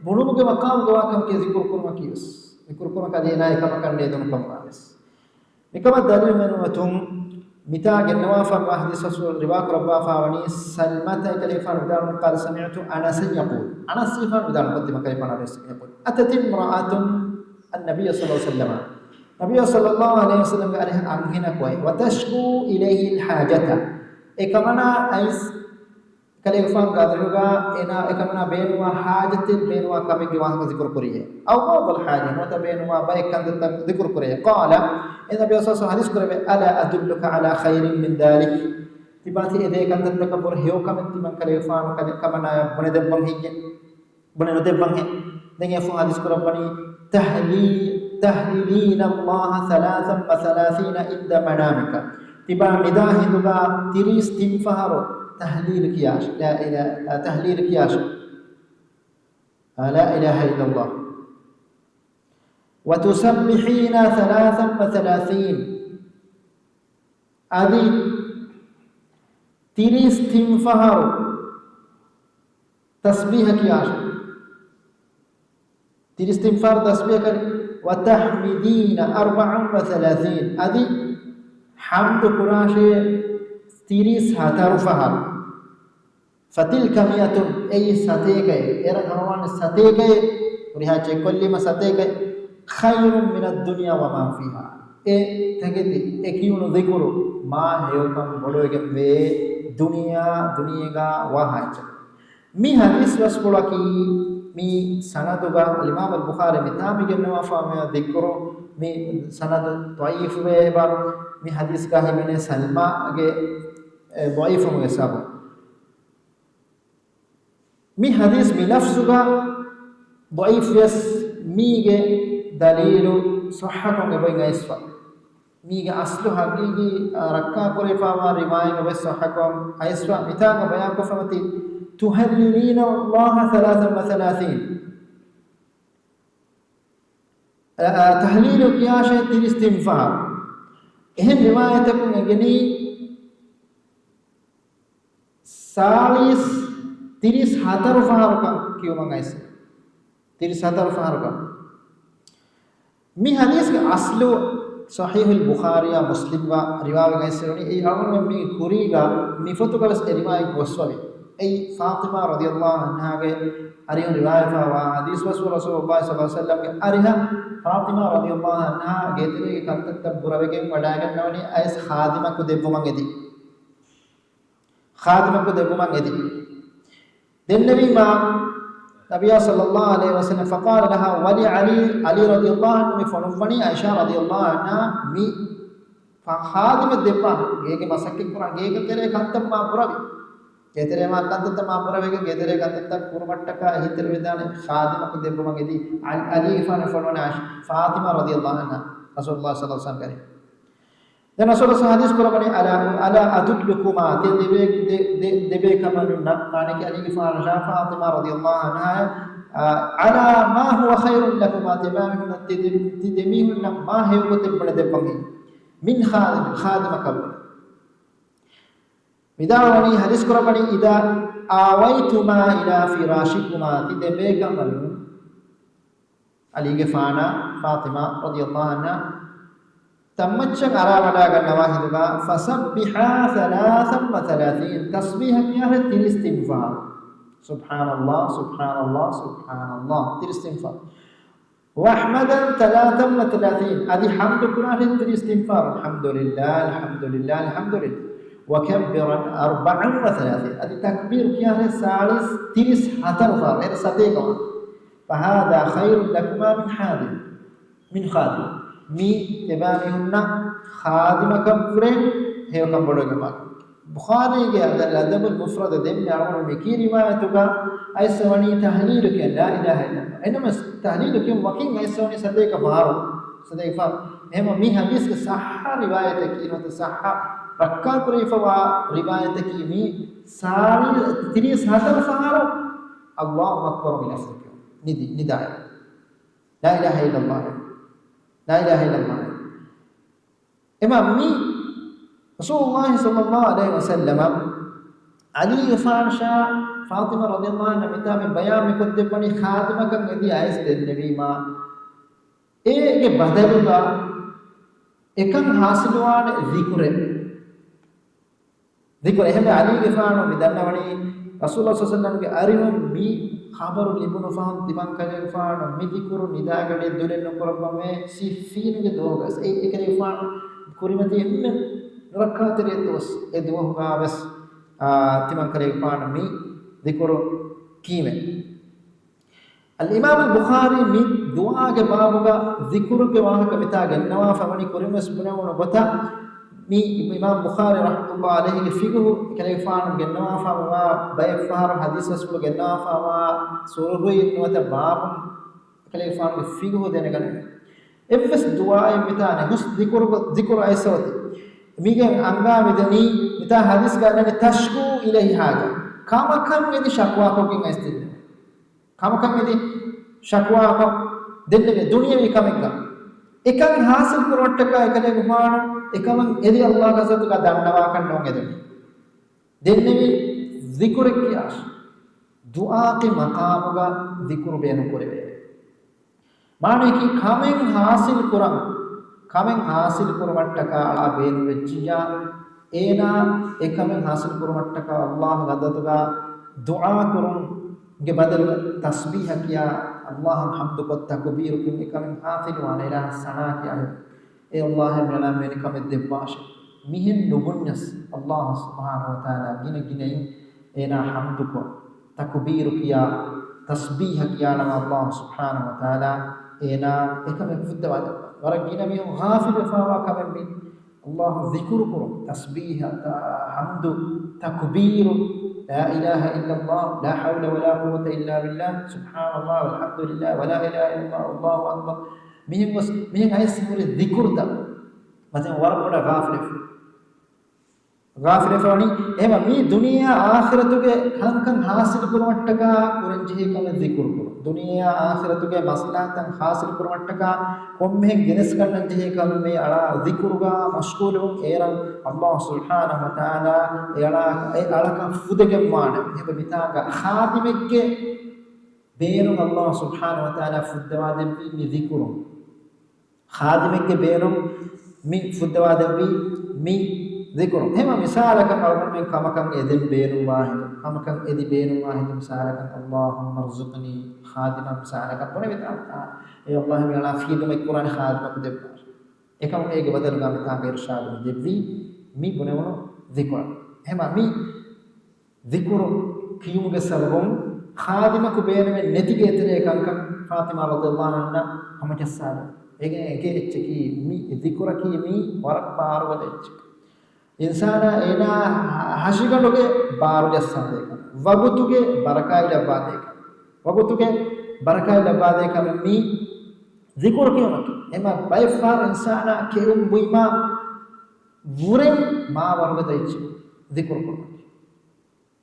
ބުނުމުގެ މަޤާމުގަ ވާ ކަމެކޭ ޒިކުރު ކުރުމަކީ ވެސް. ޒިކުރު ކުރުމަކީ އަދި އޭނާއަށް ކަމަކަށް ނޭދުނު ކަމުގަ ވެސް. މިކަމަށް ދަލީލު މެނުވަތުން، މިތާ ގެންނަވާފަ ވާ ޙަދީޘް ރިވާ ކުރައްވާފަ ވަނީ ސަލްމަތަ ކަލޭފާނު ވިދާޅުވަނީ، قال سمعت أنسا يقول، އަނަސް ފާނު ވިދާޅު ކޮށްދިމަ ކަލޭފާނު ވިދާޅުވަނީ، يقول أتت امرأة النبي صلى الله عليه وسلم، ނަބިއްޔާ ޞައްލައްލާހު ޢަލައިހި ވަސައްލަމްގެ އަރިހަށް އަންހެނަކު އައި، وتشكو إليه الحاجة، އެކަމަނާ އައިސް ކަލޭގެފާނުގެ އަރިހުގަ އޭނާ އެކަމަނާ ބޭނުންވާ ޙާޖަތެއް ބޭނުންވާ ކަމެއްގެ ވާހަކަ ޒިކުރު ކުރިއޭ. އައު ބަޢްޟަލް ޙާޖަ، ނުވަތަ ބޭނުންވާ ބައެއް ކަންތައްތައް ޒިކުރު ކުރިއޭ. قال، އެ ނަބިއްޔާ ޞައްލައްލާހު ޢަލައިހި ވަސައްލަމް ޙަދީޘް ކުރެވޭ، ألا أدلك على خير من ذلك؟ ތިބާ ތި އެ ދޭ ކަންތައްތަކަށް ވުރެ ހެޔޮ ކަމެއް ތިމަން ކަލޭގެފާނު ކަލޭ ކަމަނާޔަށް ބުނެދެއްވަން ހެއްޔޭ؟ ބުނެ ނުދެއްވަންހޭ. ދެން އެފު ޙަދީޘް ކުރައްވަނީ، تهلي، تهللين الله ثلاثا وثلاثين عند منامك. ތިބާ ނިދާ ހިނދުގަ ތިރީސް ތިން ފަހަރު ތަހްލީލު ކިޔާށި. لا إله، ތަހްލީލު ކިޔާށި. لا إله إلا الله. وتسبحين ثلاثا وثلاثين. އަދި ތިރީސް ތިން ފަހަރު ތަސްބީޙަ ކިޔާށޭ. ތިރީސް ތިން ފަހަރު ތަސްބީޙަ ކަރި. وتحمدين أربعا وثلاثين. އަދި ޙަމްދު ކުރާށޭ ތިރީސް ހަތަރު ފަހަރު. فتلك مائة، އެއީ ސަތޭކައެއް. އޭރަށް ހަމަވާނެ ސަތޭކައެއް. ހުރިހާ ޗެކްކޮށްލީމަ ސަތޭކައެއް. خير من الدنيا وما فيها. އެ ތަކެތި، އެ ކިޔުނު ޒިކުރު މާ ހެޔޮކަން ބޮޑުވެގެންވޭ ދުނިޔެއާ، ދުނިޔޭގަ ވާހާ އެއްޗަކަށް. މި ޙަދީޘް ބަސްފުޅަކީ މި ސަނަދުގަ އަލްއިމާމު އަލްބުޚާރީ މިތާ މި ގެންނަވާފާ މި ޛިކުރު މި ސަނަދު ޟަޢީފުވޭ އެބަ، މި ޙަދީޘްގަ ހިމެނޭ ސަލްމާގެ، އެ، ޟަޢީފުވުމުގެ ސަބަބުން. މި ޙަދީޘް މި ލަފްޒުގަ ޟަޢީފުވިޔަސް މީގެ ދަލީލު ޞައްޙަކޮށް އެބައި އައިސްފަ. މީގެ އަސްލު ހަގީގީ، އާ، ރައްކާކުރެވިފައިވާ ރިވާޔަތް އެބައި ޞައްޙަކޮށް އައިސްފަ. މިތާގަ ބަޔާންކޮށްފަ މަތި، تهللين الله ثلاثا وثلاثين. އަ، އަ، ތަހްލީލު ކިޔާށޭ ތިރީސް ތިން ފަހަރު. އެހެން ރިވާޔަތަކުން އެނގެނީ ސާޅީސް، ތިރީސް ހަތަރު ފަހަރުކަން ކިޔުމަށް އައިސް. ތިރީސް ހަތަރު ފަހަރުކަން. މި ޙަދީޘްގެ އަސްލު ޞަޙީޙުލް ބުޚާރީއާ މުސްލިމްއާ ރިވާވެގެން އައިސްފަ ވަނީ، އެއީ އަޅުގަނޑުމެން މި ކުރީގަ މި ފޮތުގަ ވެސް އެ ރިވާޔަތް ގޮސްފަވޭ. އެއީ ފާޠިމާ ރަޟިޔަﷲ ޢަންހާގެ އަރިހުން ރިވާވެފައިވާ ޙަދީޘް، ރަސޫލު ޞައްލަﷲ ޢަލައިހި ވަސައްލަމްގެ އަރިހަށް ފާޠިމާ ރަޟިޔަﷲ ޢަންހާ ގޭތެރޭގެ ކަންތައްތައް ބުރަވެގެން ވަޑައިގަންނަވަނީ އައިސް ޚާދިމަކު ދެއްވުމަށް އެދި. ޚާދިމަކު ދެއްވުމަށް އެދި. ދެންނެވީމާ ނަބިއްޔާ ޞައްލަﷲ ޢަލައިހި ވަސައްލަމް، فقال لها ولعلي، ޢަލީ ރަޟިޔަﷲ ޢަންހު މި ފޮނުއްވަނީ އައިޝާ ރަޟިޔަﷲ ޢަންހާ މި ޚާދިމެއް ދެއްވާނެ. ގޭގެ މަސައްކަތްކުރާ، ގޭގެ ތެރޭ ކަންތައް މާ ބުރަވި. ގޭތެރޭ މާ ކަންތައްތައް މާ ބުރަވެގެން، ގޭތެރޭ ކަންތައްތައް ކުރުމަށްޓަކާ އެހީތެރިވެދާނެ ޚާދިމަކު ދެއްވުމަށް އެދި. ޢަލީ، ޢަލީގެފާނު ފޮނުވަނީ އައިޝާ، ފާޠިމާ ރަޟިޔަﷲ ޢަންހާ، ރަސޫލުﷲ ޞައްލަﷲ ޢަލައިހި ވަސައްލަމް ކަރި. ދެން ރަސޫލު ޙަދީޘް ކުރައްވަނީ، ألا، ألا أدلكما، ތި ދެބޭ، ދެ، ދެ، ދެބޭކަމަނުންނަށް، މާނައަކީ ޢަލީގެފާނު އައިޝާ ފާޠިމާ ރަޟިޔަﷲ ޢަންހާ، އާ، على ما هو خير لكما، ތިމާމީހުންނަށް ތި ދެ، ތި ދެމީހުންނަށް މާ ހެޔޮ ގޮތެއް ބުނެދެއްވަން ހެއްޔެވެ؟ من خادم، ޚާދިމަކަށް ވުން. ވިދާޅުވަނީ ޙަދީޘް ކުރައްވަނީ، إذا آويتما إلى فراشكما، ތި ދެބޭކަމަނުން ޢަލީގެފާނާ ފާޠިމާ ރަޟިޔަﷲ ޢަންހާ ތަންމައްޗަށް އަރާވަޑައިގަންނަވާ ހިނދުގަ، فسبحا ثلاثا وثلاثين، ތަސްބީޙަ ކިޔާށޭ ތިރީސް ތިން ފަހަރު. سبحان الله، سبحان الله، سبحان الله، ތިރީސް ތިން ފަހަރު. واحمدا ثلاثا وثلاثين، އަދި ޙަމްދު ކުރާށޭ ތިރީސް ތިން ފަހަރު. الحمد لله، الحمد لله، الحمد لله. وكبرا أربعا وثلاثين، އަދި ތަކްބީރު ކިޔާށޭ ސާޅީސް، ތިރީސް ހަތަރު ފަހަރު. އޭރު ސަތޭކަ ވާނެ. فهذا خير لكما من خادم، من خادم. މީ ތިމާމީހުންނަށް ޚާދިމަކަށްވުރެ ހެޔޮކަން ބޮޑުވެގެންވާކަން. ބުޚާރީގެ އަލް، އަލް އަދަބުލް މުފްރަދު ދެންމެ އަޅުގަނޑު މިކީ ރިވާޔަތުގަ އައިސްފަ ވަނީ ތަހްލީލު ކިޔަން، لا إله إلا الله. އެނަމަސް ތަހްލީލު ކިޔަން ވަކިން އައިސްފަ ވަނީ ސަތޭކަ ފަހަރު، ސަތޭކަ ފަހަރު. އެހެންވީމަ މި ޙަދީޘްގެ ޞައްޙަ ރިވާޔަތަކީ، ނުވަތަ ޞައްޙަ ރައްކާކުރެވިފަވާ ރިވާޔަތަކީ މީ ސާޅީ، ތިރީސް ހަތަރު ފަހަރު ﷲ أكبر މި ލަފްޒު ކިޔުން. ނިދި، ނިދާއެއް. لا إله إلا الله. لا إله إلا الله. އެމާ މި ރަސޫލުﷲ ޞައްލަﷲ ޢަލައިހި ވަސައްލަމަ ޢަލީގެފާނަށާ ފާޠިމާ ރަޟިޔަﷲ ޢަންހާ މިތާ މި ބަޔާން މިކޮށްދެއްވަނީ ޚާދިމަކަށް އެދި އައިސް ދެންނެވީމާ، އޭގެ ބަދަލުގަ އެކަން ޙާޞިލުވާނެ ޛިކުރެއް. ޛިކުރު. އެހެންވެ، ޢަލީގެފާނު މި ދަންނަވަނީ، ރަސޫލުﷲ ޞައްލަﷲ ޢަލައިހި ވަސައްލަމްގެ އަރިހުން މި ޚަބަރު ލިބުނު ފަހުން ތިމަންކަލޭގެފާނު މި ޛިކުރު ނިދާގަޑި ދުލެއް ނުކުރައްވަމޭ، ސިއްފީނުގެ ދުވަހުގަސް. އެ، އެކަލޭގެފާނު ކުރިމަތީ އެންމެ ނުރައްކާތެރި ދުވަސް. އެ ދުވަހުގަ ވެސް، އާ، ތިމަންކަލޭގެފާނު މި ޛިކުރު ކީމެ. އަލްއިމާމު ބުޚާރީ މި ދުޢާގެ ބާބުގަ ޛިކުރުގެ ވާހަކަ މިތާ ގެންނަވާފަ ވަނީ ކުރިންވެސް ބުނެވުނު ގޮތަށް، މި އިމާމު ބުޚާރީ ރަޙްމަތުﷲ ޢަލައިހިގެ ފިޤުހު އެކަލޭގެފާނު ގެންނަވާފަ ވާ ބައެއް ފަހަރު ޙަދީޘް ވެސްފުޅު ގެންނަވާފަ ވާ ސުރުޚުއިން ނުވަތަ ބާބުން އެކަލޭގެފާނުގެ ފިޤުހު ދެނެގަނެވޭ. އެއްވެސް ދުޢާއެއް މިތާނެ ހުސް ޛިކުރު، ޛިކުރު އައިސްފަ އޮތީ. މީގެން އަންގާ މިދެނީ މިތާ ޙަދީޘްގަ އަންނަނީ تشكو إليه حاجة. ކަމަކަށް އެދި ޝަކުވާކޮށްގެން އައިސް ދެންނެވޭ. ކަމަކަށް އެދި ޝަކުވާކޮށް ދެންނެވޭ، ދުނިޔަވީ ކަމެއްގަ. އެކަން ޙާޞިލް ކުރުމަށްޓަކާ އެކަލޭގެފާނު އެކަމަށް އެދި ﷲ ގެ ޙަޟްރަތުގަ ދަންނަވާކަށް ނޫން އެދުނީ. ދެންނެވީ ޛިކުރެއް ކިޔާށޭ. ދުޢާގެ މަޤާމުގަ ޛިކުރު ބޭނުންކުރެވޭ. މާނައަކީ ކަމެއް ޙާޞިލް ކުރަން، ކަމެއް ޙާޞިލް ކުރުމަށްޓަކާ އަޅާ ބޭނުންވެއްޖިއްޔާ، އޭނާ އެކަމެއް ޙާޞިލް ކުރުމަށްޓަކާ ﷲ ގެ ޙަޟްރަތުގަ ދުޢާ ކުރުމުގެ ބަދަލުގަ ތަސްބީޙަ ކިޔާ، ﷲ އަށް ޙަމްދުކޮށް ތަކުބީރު ކިޔުން އެކަމެއް ޙާޞިލުވާނެ، އިލާހަށް ސަނާ ކިޔާ ހެދުން. އޭ ﷲ އޭނާ މިވެނި ކަމެއް ދެއްވާށޭ. މިހެން ނުބުންޏަސް ﷲ ސުބްޙާނަހޫ ވަތަޢާލާ ގިނަ ގިނައިން އޭނާ ޙަމްދުކޮށް، ތަކުބީރު ކިޔާ، ތަސްބީޙަ ކިޔާނަމަ ﷲ ސުބްޙާނަހޫ ވަތަޢާލާ އޭނާ އެކަމެއް ފުއްދަވާދެއްވާ. ވަރަށް ގިނަ މީހުން ޣާފިލުވެފައިވާ ކަމެއް މީ. ﷲ ޛިކުރު ކުރުން، ތަސްބީޙަ، ތަ، ޙަމްދު، ތަކުބީރު، لا إله إلا الله، لا حول ولا قوة إلا بالله، سبحان الله، والحمد لله، ولا إله إلا الله، والله أكبر. މިހެން ގޮސް މިހެން އައިސް ހުރި ޛިކުރުތައް މަތިން ވަރަށް ބޮޑަށް ޣާފިލެއް ޣާފިލެއް ވަނީ. އެހެމަ މީ ދުނިޔެއާ އާޚިރަތުގެ ކަންކަން ހާސިލު ކުރުމަށްޓަކާ ކުރަންޖެހޭ ކަމެއް ޛިކުރު ކުރުން. ދުނިޔެއާ އާޚިރަތުގެ މަސްލަހަތްތައް ހާސިލު ކުރުމަށްޓަކާ ކޮންމެހެން ގެނެސްގަންނަންޖެހޭ ކަމެއް މި އަޅާ ޛިކުރުގަ މަޝްޣޫލުވުން. އޭރަށް ﷲ ސުބްޙާނަހޫ ވަތަޢާލާ އެ އަޅާ، އެ އަޅަކަށް ފުދެގެންވާނެ. އެހެން މިތާގަ ޚާދިމެއްގެ ބޭނުން ﷲ ސުބްޙާނަހޫ ވަތަޢާލާ ފުއްދަވާދެއްވީ މި ޛިކުރުން. ޚާދިމެއްގެ ބޭނުން މި ފުއްދަވާދެއްވީ މި ޛިކުރުން. އެހެމަ މިސާލަކަށް އަޅުގަނޑުމެން ކަމަކަށް އެދެން ބޭނުންވާ ހިނދު، ކަމަކަށް އެދި ބޭނުންވާ ހިނދު މިސާލަކަށް، اللهم ارزقني خادما މިސާލަކަށް ބުނެވިތާ، އޭ ﷲ މި އަޅާ ޚިދުމަތް ކުރާނެ ޚާދިމަކު ދެއްވާށި. އެކަމު އޭގެ ބަދަލުގަ މިތާގަ އިރުޝާދު މި ދެއްވީ މި ބުނެވުނު ޛިކުރަށް. އެހެމަ މި ޛިކުރު ކިޔުމުގެ ސަބަބުން ޚާދިމަކު ބޭނުމެއް ނެތިގެ އެތެރޭ ކަންކަން ފާޠިމާ ރަޟިޔަﷲ ޢަންހާ ހަމަޖައްސާލި. އޭގެ އެކެއް އެއްޗަކީ މި ޛިކުރަކީ މީ ވަރަށް ބާރުގަދަ އެއްޗެއް. އިންސާނާ އޭނާ ހަށިގަނޑުގެ ބާރު ޖައްސާދޭ ކަމެއް، ވަގުތުގެ ބަރަކާތް ލައްވާދޭ ކަމެއް، ވަގުތުގެ ބަރަކާތް ލައްވާދޭ ކަމެއް މީ ޛިކުރު ކިޔުމަކީ. އެމަ ބައެއްފަހަރު އިންސާނާ ކެއުން ބުއިމާ ވުރެން މާ ވަރުގަދަ އެއްޗެއް ޛިކުރު ކުރުމަކީ.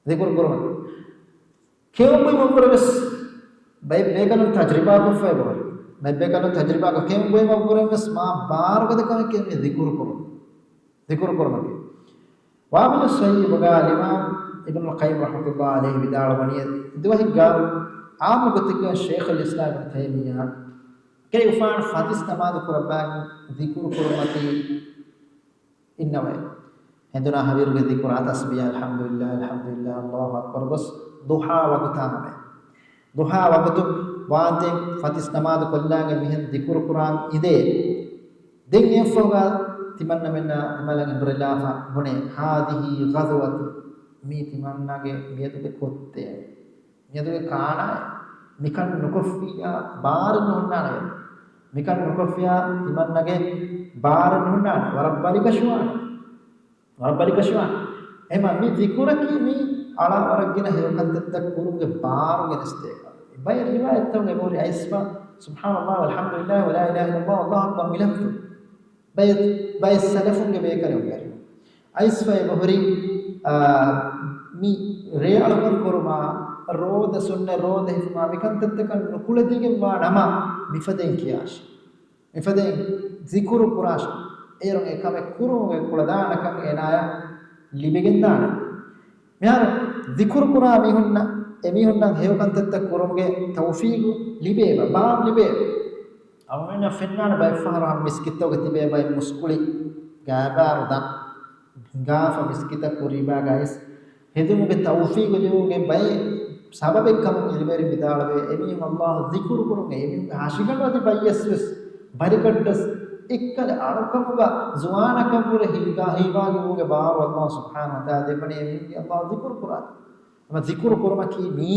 ޛިކުރު ކުރުމަކީ. ކެއުން ބުއިމަށްވުރެ ވެސް ބައެއް ބޭކަލުން ތަޖްރިބާކޮށްފައި ބޮޑު. ބައެއް ބޭކަލުން ތަޖްރިބާކޮށް ކެއުން ބުއިމަށްވުރެ ވެސް މާ ބާރުގަދަ ކަމެއް ކެއުން ޛިކުރު ކުރުން. ޛިކުރު ކުރުމަކީ. ވާބިލު ސައްޔިބުގަ އަލްއިމާމް އިބްނުލް ޤައްޔިމް ރަޙްމަތުﷲ ޢަލައިހި ވިދާޅުވަނީ، ދުވަހެއްގަ ޢާއްމު ގޮތެއްގަ ޝޭޚުލް އިސްލާމް އިބްނު ތައިމިއްޔާ ކެއިފާން ފަތިސް ނަމާދު ކުރައްވާ ޛިކުރު ކުރުމަކީ އިންނަވައި. ހެނދުނާ ހަވީރުގެ ޛިކުރާ ތަސްބީޙާ، އަލްޙަމްދުލިއްލާހި، އަލްޙަމްދުލިއްލާހި، ﷲ އަކްބަރު ގޮސް ޟުޙާ ވަގުތާ ހަމައެ. ޟުޙާ ވަގުތު ވާންތެން ފަތިސް ނަމާދު ކޮށްލާގެން މިހެން ޛިކުރު ކުރާން އިނދޭ. ދެން އެއަށްފަހުގަ ތިމަންނަމެންނާ ތިމަންނަގެ އިނބުރިލާފަ ބުނޭ، ހާޛިހީ ޣަޒުވަތީ، މީ ތިމަންނަގެ މިއަދުގެ ކޮއްތޭ. މިއަދުގެ ކާނާއެއް. މިކަން ނުކޮށްފިއްޔާ ބާރެއް ނުހުންނާނެ. މިކަން ނުކޮށްފިއްޔާ ތިމަންނަގެ ބާރެއް ނުހުންނާނެ. ވަރަށް ބަލިކަށިވާނެ. ވަރަށް ބަލިކަށިވާނެ. އެހެމަ މި ޛިކުރަކީ މީ އަޅާ ވަރަށް ގިނަ ހެޔޮކަންތައްތައް ކުރުމުގެ ބާރު ގެނެސްދޭ. ބައެއް ރިވާޔަތްތައް އެބަހުރި އައިސްފަ، سبحان الله والحمد لله ولا إله إلا الله والله أكبر މި ލަފްޒު. ބައެއް، ބައެއް ސަލަފުންގެ ބޭކަލެއް ވެރި. އައިސްފަ އެބަހުރި، އާ، މި ރޭ އަޅުކަން ކުރުމާ، ރޯދަ ސުންނަ ރޯދަ ހިފުމާ، މިކަންތައްތަކަށް ނުކުޅެދިގެންވާ ނަމަ، މިފަދައިން ކިޔާށި. މިފަދައިން ޒިކުރު ކުރާށި. އޭރުން އެ ކަމެއް ކުރުމުގެ ކުޅަދާނަކަން އޭނާޔަށް ލިބިގެންދާނެ. މިހާރު ޒިކުރު ކުރާ މީހުންނަށް، އެމީހުންނަށް ހެޔޮކަންތައްތައް ކުރުމުގެ ތައުފީގު ލިބޭބަ، ބާރު ލިބޭ. އަޅުގަނޑަށް ފެންނާނެ ބައެއްފަހަރު ހަމަ މިސްކިތްތަކުގަ ތިބޭ ބައެއް މުސްކުޅި ގާބާރު ދަން ހިނގާފަ މިސްކިތަށް ކުރީބާގައިސް ހެދުމުގެ ތައުފީގު ލިބުމުގެ ބައެއް ސަބަބެއްކަމުން އިލްމުވެރިން ވިދާޅުވޭ، އެމީހުން ﷲ ޒިކުރު ކުރުމުގެ އެމީހުންގެ ހަށިގަނޑު އަދި ބައްޔަސްވެސް ބަލިގައްޑަސް އެއްކަލަ އަޅުކަމުގަ ޒުވާނަކަށްވުރެ ހީގާ ހީވާގެ ވުމުގެ ބާރު ﷲ ސުބްޙާނަހޫ ވަތަޢާލާ ދެއްވަނީ އެމީހުންގެ ﷲ ޒިކުރު ކުރާތީ. އެމަ ޒިކުރު ކުރުމަކީ މީ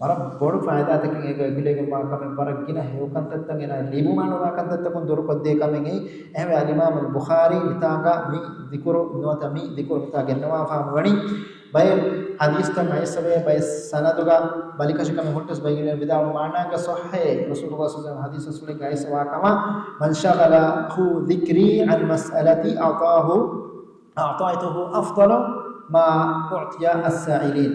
ވަރަށް ބޮޑު ފައިދާތަކެއް އޭގަ އެނގިލެވިގެންވާ ކަމެއް، ވަރަށް ގިނަ ހެޔޮކަންތައްތައް އޭނާ ލިބުމަށް ނުވާ ކަންތައްތަކުން ދުރުކޮށްދޭ ކަމެއް އެއީ. އެހެންވެ އަލްއިމާމުލް ބުޚާރީ މިތާގަ މި ޒިކުރު ނުވަތަ މި ޒިކުރު މިތާ ގެންނަވާފާ ވަނީ ބައެއް ޙަދީޘްތައް އައިސްފަވޭ، ބައެއް ސަނަދުގަ ބަލިކަށިކަމެއް ހުއްޓުސް ބައިގެން ވިދާޅު މާނާގަ ޞައްޙައޭ، ރަސޫލުﷲ ޞައްލަﷲު ޢަލައިހި ވަސައްލަމް ޙަދީޘް ރަސޫލެއްގަ އައިސްފަވާ ކަމަށް، من شغله ذكري عن مسألتي أعطاه أعطيته أفضل ما أعطي السائلين.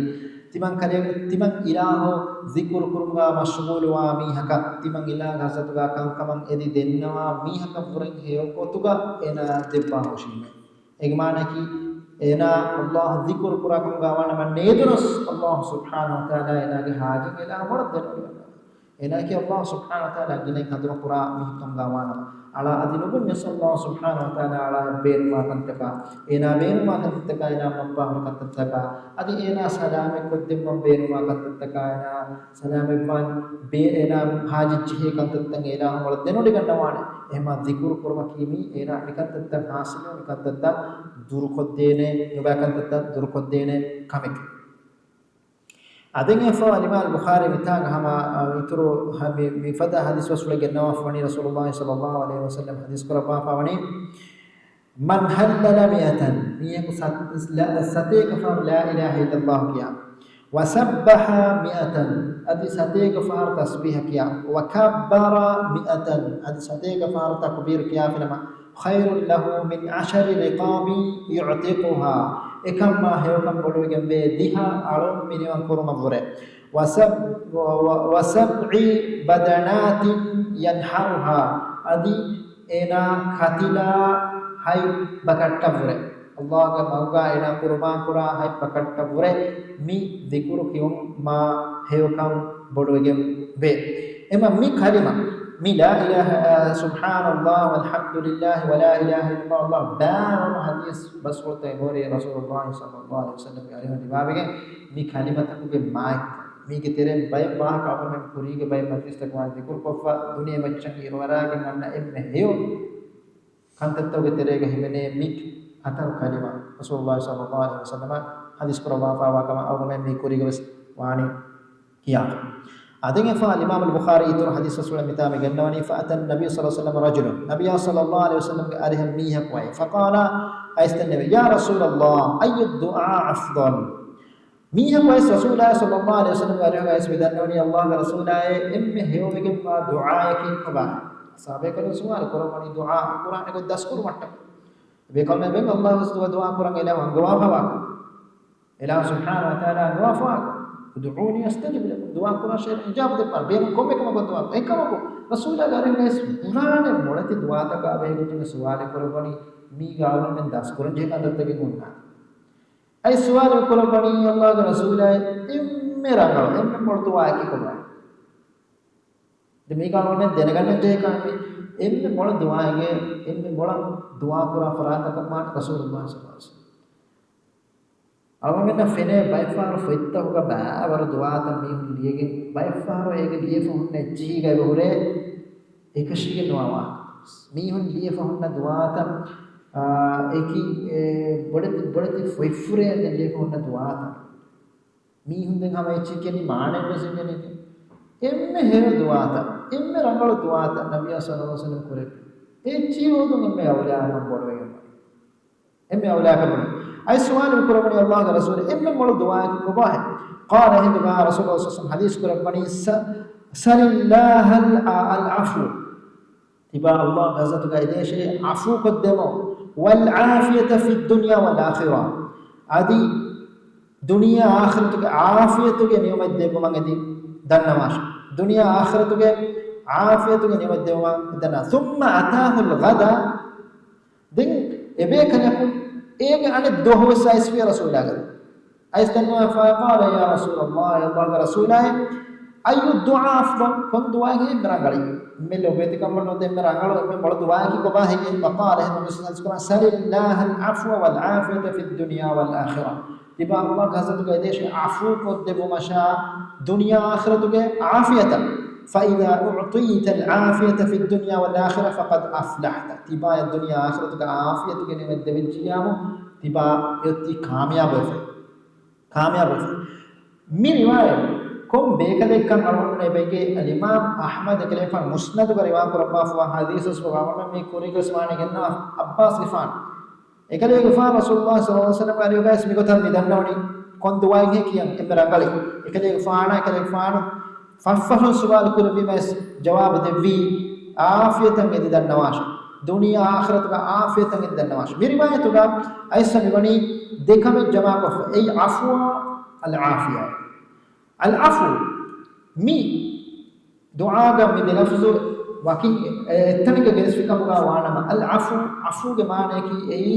ތިމަން ކަލޭ، ތިމަން އިލާހު ޒިކުރު ކުރުމުގަ މަޝްޣޫލުވާ މީހަކަށް، ތިމަން އިލާހު ޙަޟްރަތުގަ ކަންކަމަށް އެދި ދެންނަވާ މީހަކަށްވުރެން ހެޔޮ ގޮތުގަ އޭނާ ދެއްވާ ހުށީމޭ. އޭގެ މާނައަކީ، އޭނާ ﷲ ޒިކުރު ކުރާ ކަމުގަ ވާނަމަ ނޭދުނަސް ﷲ ސުބްޙާނަހޫ ވަތަޢާލާ އޭނާގެ ޙާޖަތް އިލާހަށް މޮޅަށް ދެނެވިގެން. އޭނާއަކީ ﷲ ސުބްޙާނަހޫ ވަތަޢާލާ ގިނައިން ހަނދުމަ ކުރާ މީހެއްކަމުގަ ވާނަމަ، އަޅާ އަދި ނުބުންޏަސް ﷲ ސުބްޙާނަހޫ ވަތަޢާލާ އަޅާއަށް ބޭނުންވާ ކަންތަކާ، އޭނާ ބޭނުންވާ ކަންތައްތަކާ، އޭނާ މައްޕާހުރި ކަންތައްތަކާ، އަދި އޭނާ ސަލާމަތްކޮށްދެއްވަން ބޭނުންވާ ކަންތައްތަކާ، އޭނާ ސަލާމަތްވާން ބޭ، އޭނާ ހާޖަތްޖެހޭ ކަންތައްތައް އޭނާ މޮޅަށް ދެނެވޮޑިގަންނަވާނެ. އެހެމަ ޒިކުރު ކުރުމަކީ މީ އޭނާ މިކަންތައްތައް ޙާޞިލު، މިކަންތައްތައް ދުރުކޮށްދޭނެ، ނުބައި ކަންތައްތައް ދުރުކޮށްދޭނެ ކަމެކޭ. އަދި އެފަ އަލްއިމާމު ބުޚާރީ މިތާގަ ހަމަ، އަ، އިތުރު ހަ-، މި، މިފަދަ ޙަދީޘް ވަސް ގެންނަވާފަ ވަނީ ރަސޫލުﷲ ޞައްލަﷲު ޢަލައިހި ވަސައްލަމް ޙަދީޘް ކުރައްވާފަ ވަނީ، من هلل مائة، މީހަކު ސަތް، ލަ-، ސަތޭކަ ފަހަރު لا إله إلا الله ކިޔާ، وسبح مائة، އަދި ސަތޭކަ ފަހަރު ތަސްބީޙަ ކިޔާ. وكبر مائة، އަދި ސަތޭކަ ފަހަރު ތަކުބީރު ކިޔާފިނަމަ، خير له من عشر رقاب يعتقها، އެކަން މާ ހެޔޮކަން ބޮޑުވެގެންވޭ ދިހަ އަޅުން މިނިވަން ކުރުމަށްވުރެ. وسب-، و-، و-، وسبع بدنات ينحرها، އަދި އޭނާ ކަތިލާ ހަތް ބަކައްޓަށްވުރެ. ﷲ ގެ މަގުގާ އޭނާ ޤުރުބާން ކުރާ ހަތް ބަކައްޓަށްވުރެ މި ޛިކުރު ކިޔުން މާ ހެޔޮކަން ބޮޑުވެގެން ވޭ. އެމަ މި ކަލިމަ، މި لا إله، سبحان الله والحمد لله ولا إله إلا الله، ﷲ ބާވަރު ޙަދީޘް ބަސްފުޅުތައް އެބަހުރި ރަސޫލުﷲ ޞައްލަﷲ ޢަލައިހި ވަސައްލަމްގެ އަރިހުން ރިވާވެގެން މި ކަލިމަތަކުގެ މާތް. މީގެ ތެރެއިން ބައެއް ވާހަކަ އަޅުގަނޑުމެން ކުރީގެ ބައެއް މަޖްލިސްތަކުގަ ދިކުރުކޮށްފަ ދުނިޔެ މައްޗަށް އިރުއަރާގެން އަންނަ އެންމެ ހެޔޮ ކަންތައްތަކުގެ ތެރޭގަ ހިމެނޭ މި ހަތަރު ކަލިމަ ރަސޫލުﷲ ޞައްލަﷲ ޢަލައިހި ވަސައްލަމަ ޙަދީޘް ކުރައްވާފައިވާ ކަމަށް އަޅުގަނޑުމެން މީ ކުރީގަވެސް ވާނީ ކިޔާފަ. އާދެން އެފާ އިމާމުލް ބުޚާރީ އިތުރު ޙަދީޘް ރަސޫލާ މިތާ މި ގެންނަވަނީ، فأتى النبي صلى الله عليه وسلم رجل، ނަބިއްޔާ ޞައްލަﷲ ޢަލައިހި ވަސައްލަމްގެ އަރިހަށް މީހަކު އައި، فقال، އައިސް ދެންނެވި، يا رسول الله، أي الدعاء أفضل؟ މީހަކު އައިސް ރަސޫލާ ޞައްލަﷲ ޢަލައިހި ވަސައްލަމްގެ އަރިހަށް އައިސް މި ދަންނަވަނީ، ﷲ ގެ ރަސޫލާއޭ، އެންމެ ހެޔޮވެގެންވާ ދުޢާއަކީ ކޮބާހޭ؟ ޞަޙާބީން ސުވާލު ކުރައްވަނީ ދުޢާ ޤުރްއާނުގަ ދަސްކުރުމަށްޓަކައި. ބޭކަލުން ބެން ﷲ ވެސް ދުޢާ ކުރަން އެލާ އަންގަވާފަވާކަން. އެލާ ސުބްޙާނަހޫ ވަތަޢާލާ އަންގަވާފަވާކަން. ادعوني أستجب لكم، ދުޢާ ކުރާށޭ އިޖާބަ ދެއްވާނެ. ބޭނުން ކޮންމެ ކަމަކު ދުޢާ. އެކަމަކު، ރަސޫލާގެ އަރިހަށް އައިސް ކުރާނެ މޮޅެތި ދުޢާތަކާ ބެހޭގޮތުން ސުވާލެއް ކުރައްވަނީ، މީގަ އަޅުގަނޑުމެން ދަސްކުރަންޖެހޭ ކަންތައްތަކެއް ހުންނާނެ. އައިސް ސުވާލު ކުރައްވަނީ، ﷲ ގެ ރަސޫލާއޭ، އެންމެ ރަނގަޅު، އެންމެ މޮޅު ދުޢާއަކީ ކޮބާ؟ ދެން މީގަ އަޅުގަނޑުމެން ދެނެގަންނަންޖެހޭ ކަމެއް، އެންމެ މޮޅަށް ދުޢާއެއް، އެންމެ މޮޅަށް ދުޢާ ކުރާ ފަރާތަކަށް ވާނީ ރަސޫލުﷲ ޞައްލަﷲ ޢަލައިހި ވަސައްލަމް. އަޅުގަނޑުމެންނަށް ފެނޭ ބައެއްފަހަރު ފޮތްތަކުގަ ބައިވަރު ދުޢާތައް މީހުން ލިޔެގެން، ބައެއްފަހަރު އޭގެ ލިޔެފަ ހުންނަ އެއްޗިހީގައި އެބަހުރޭ އެކަށީގެން ނުވާ ވާހަކަ. މީހުން ލިޔެފަ ހުންނަ ދުޢާތައް، އާ، އެކި، އެ، ބޮޑެތި، ބޮޑެތި ފޮތްފުރޭ ލިޔެފަ ހުންނަ ދުޢާތައް. މީހުން ދެން ހަމަ އެއްޗެއް ކިޔަނީ މާނައެއް ވެސް އިނގޭނެ. އެންމެ ހެޔޮ ދުޢާތައް، އެންމެ ރަނގަޅު ދުޢާތައް ނަބިއްޔާ ޞައްލަﷲ ޢަލައިހި ވަސައްލަމް ކުރެއްވި. އެ އެއްޗިހި ހޯދުން އެންމެ އައުލާކަން ބޮޑުވެގެން ވާނެ. އެންމެ އައުލާކަން ބޮޑު. އައިސް ސުވާލު ކުރައްވަނީ ﷲ ގެ ރަސޫލު އެންމެ މޮޅު ދުޢާއަކީ ކޮބާހޭ؟ قال، އެހިނދުގަ ރަސޫލު ޞައްލަﷲ ޢަލައިހި ވަސައްލަމް ޙަދީޘް ކުރައްވަނީ، ސަ-، سل الله ال-، العفو. ތިބާ ﷲ ގެ ޙަޟްރަތުގަ އެދޭށޭ ޢަފޫ ކޮށްދެމު. والعافية في الدنيا والآخرة. އަދި ދުނިޔެ އާޚިރަތުގެ ޢާފިޔަތުގެ ނިޢުމަތް ދެއްވުމަށް އެދި ދަންނަވާށޭ. ދުނިޔެ އާޚިރަތުގެ ޢާފިޔަތުގެ ނިޢުމަތް ދެއްވުމަށް ދަންނަވާ. ثم أتاه الغداء. ދެން އެބޭކަލަކު އޭގެ އަނެއް ދުވަހުވެސް އައިސްފިޔަ ރަސޫލާގެ. އައިސް ދެން فقال، يا رسول الله، ﷲ ގެ ރަސޫލާއޭ، أي الدعاء أفضل؟ ކޮން ދުޢާއެއް އެންމެ ރަނގަޅީ؟ އެންމެ ލޮބުވެތިކަމަށް ނުވަތަ އެންމެ ރަނގަޅު، އެންމެ މޮޅު ދުޢާއަކީ ކޮބާ ހެއްޔޭ؟ فقال، އެހެން ނަބިއްޔާ ޞައްލަﷲ ޢަލައިހި ވަސައްލަމް، سل الله العفو والعافية في الدنيا والآخرة. ތިބާ ﷲ ގެ ޙަޟްރަތުގަ އެދޭށޭ ޢަފޫ ކޮށްދެއްވުމަށާ ދުނިޔެ އާޚިރަތުގެ ޢާފިޔަތަށް. فإذا أعطيت العافية في الدنيا والآخرة فقد أفلحت. ތިބާޔަށް ދުނިޔެ އާޚިރަތުގެ ޢާފިޔަތުގެ ނިޢުމަތް ދެވިއްޖިއްޔާމު، ތިބާ އެއޮތީ ކާމިޔާބުވެފަ. ކާމިޔާބުވެފަ. މި ރިވާޔަތް ކޮން ބޭކަލެއްކަން އަޅުގަނޑުމެން އެބައިގެ އަލްއިމާމް އަޙްމަދު އެކަލޭގެފާނު މުސްނަދުގަ ރިވާ ކުރައްވާފަވާ ޙަދީޘް ވެސް އަޅުގަނޑުމެން މި ކުރީގަވެސް ވާނީ ގެންނަވާ ޢައްބާސްގެފާނު. އެކަލޭގެފާނު ރަސޫލުﷲ ޞައްލަﷲ ޢަލައިހި ވަސައްލަމްގެ އަރިހުގައި މިގޮތަށް މި ދަންނަވަނީ ކޮން ދުޢާއެއްހޭ ކިޔަން އެންމެ ރަނގަޅީ. އެކަލޭގެފާނާ، އެކަލޭގެފާނު ފަށްފަށުން ސުވާލު ކުރެއްވީމަވެސް ޖަވާބު ދެއްވީ، ޢާފިޔަތަށް އެދި ދަންނަވާށޭ. ދުނިޔެ އާޚިރަތުގަ ޢާފިޔަތަށް އެދި ދަންނަވާށޭ. މި ރިވާޔަތުގަ އައިސް މިވަނީ ދެ ކަމެއް ޖަމާކޮށްފަ. އެއީ ޢަފުވާ އަލްޢާފިޔާ. އަލްޢަފު މި ދުޢާގަ މި ދެ ލަފުޒު ވަކިން އެ-، އެއްތަނެއްގަ ގެނެސްފިކަމުގަ ވާނަމަ، އަލްޢަފު، ޢަފޫގެ މާނަޔަކީ އެއީ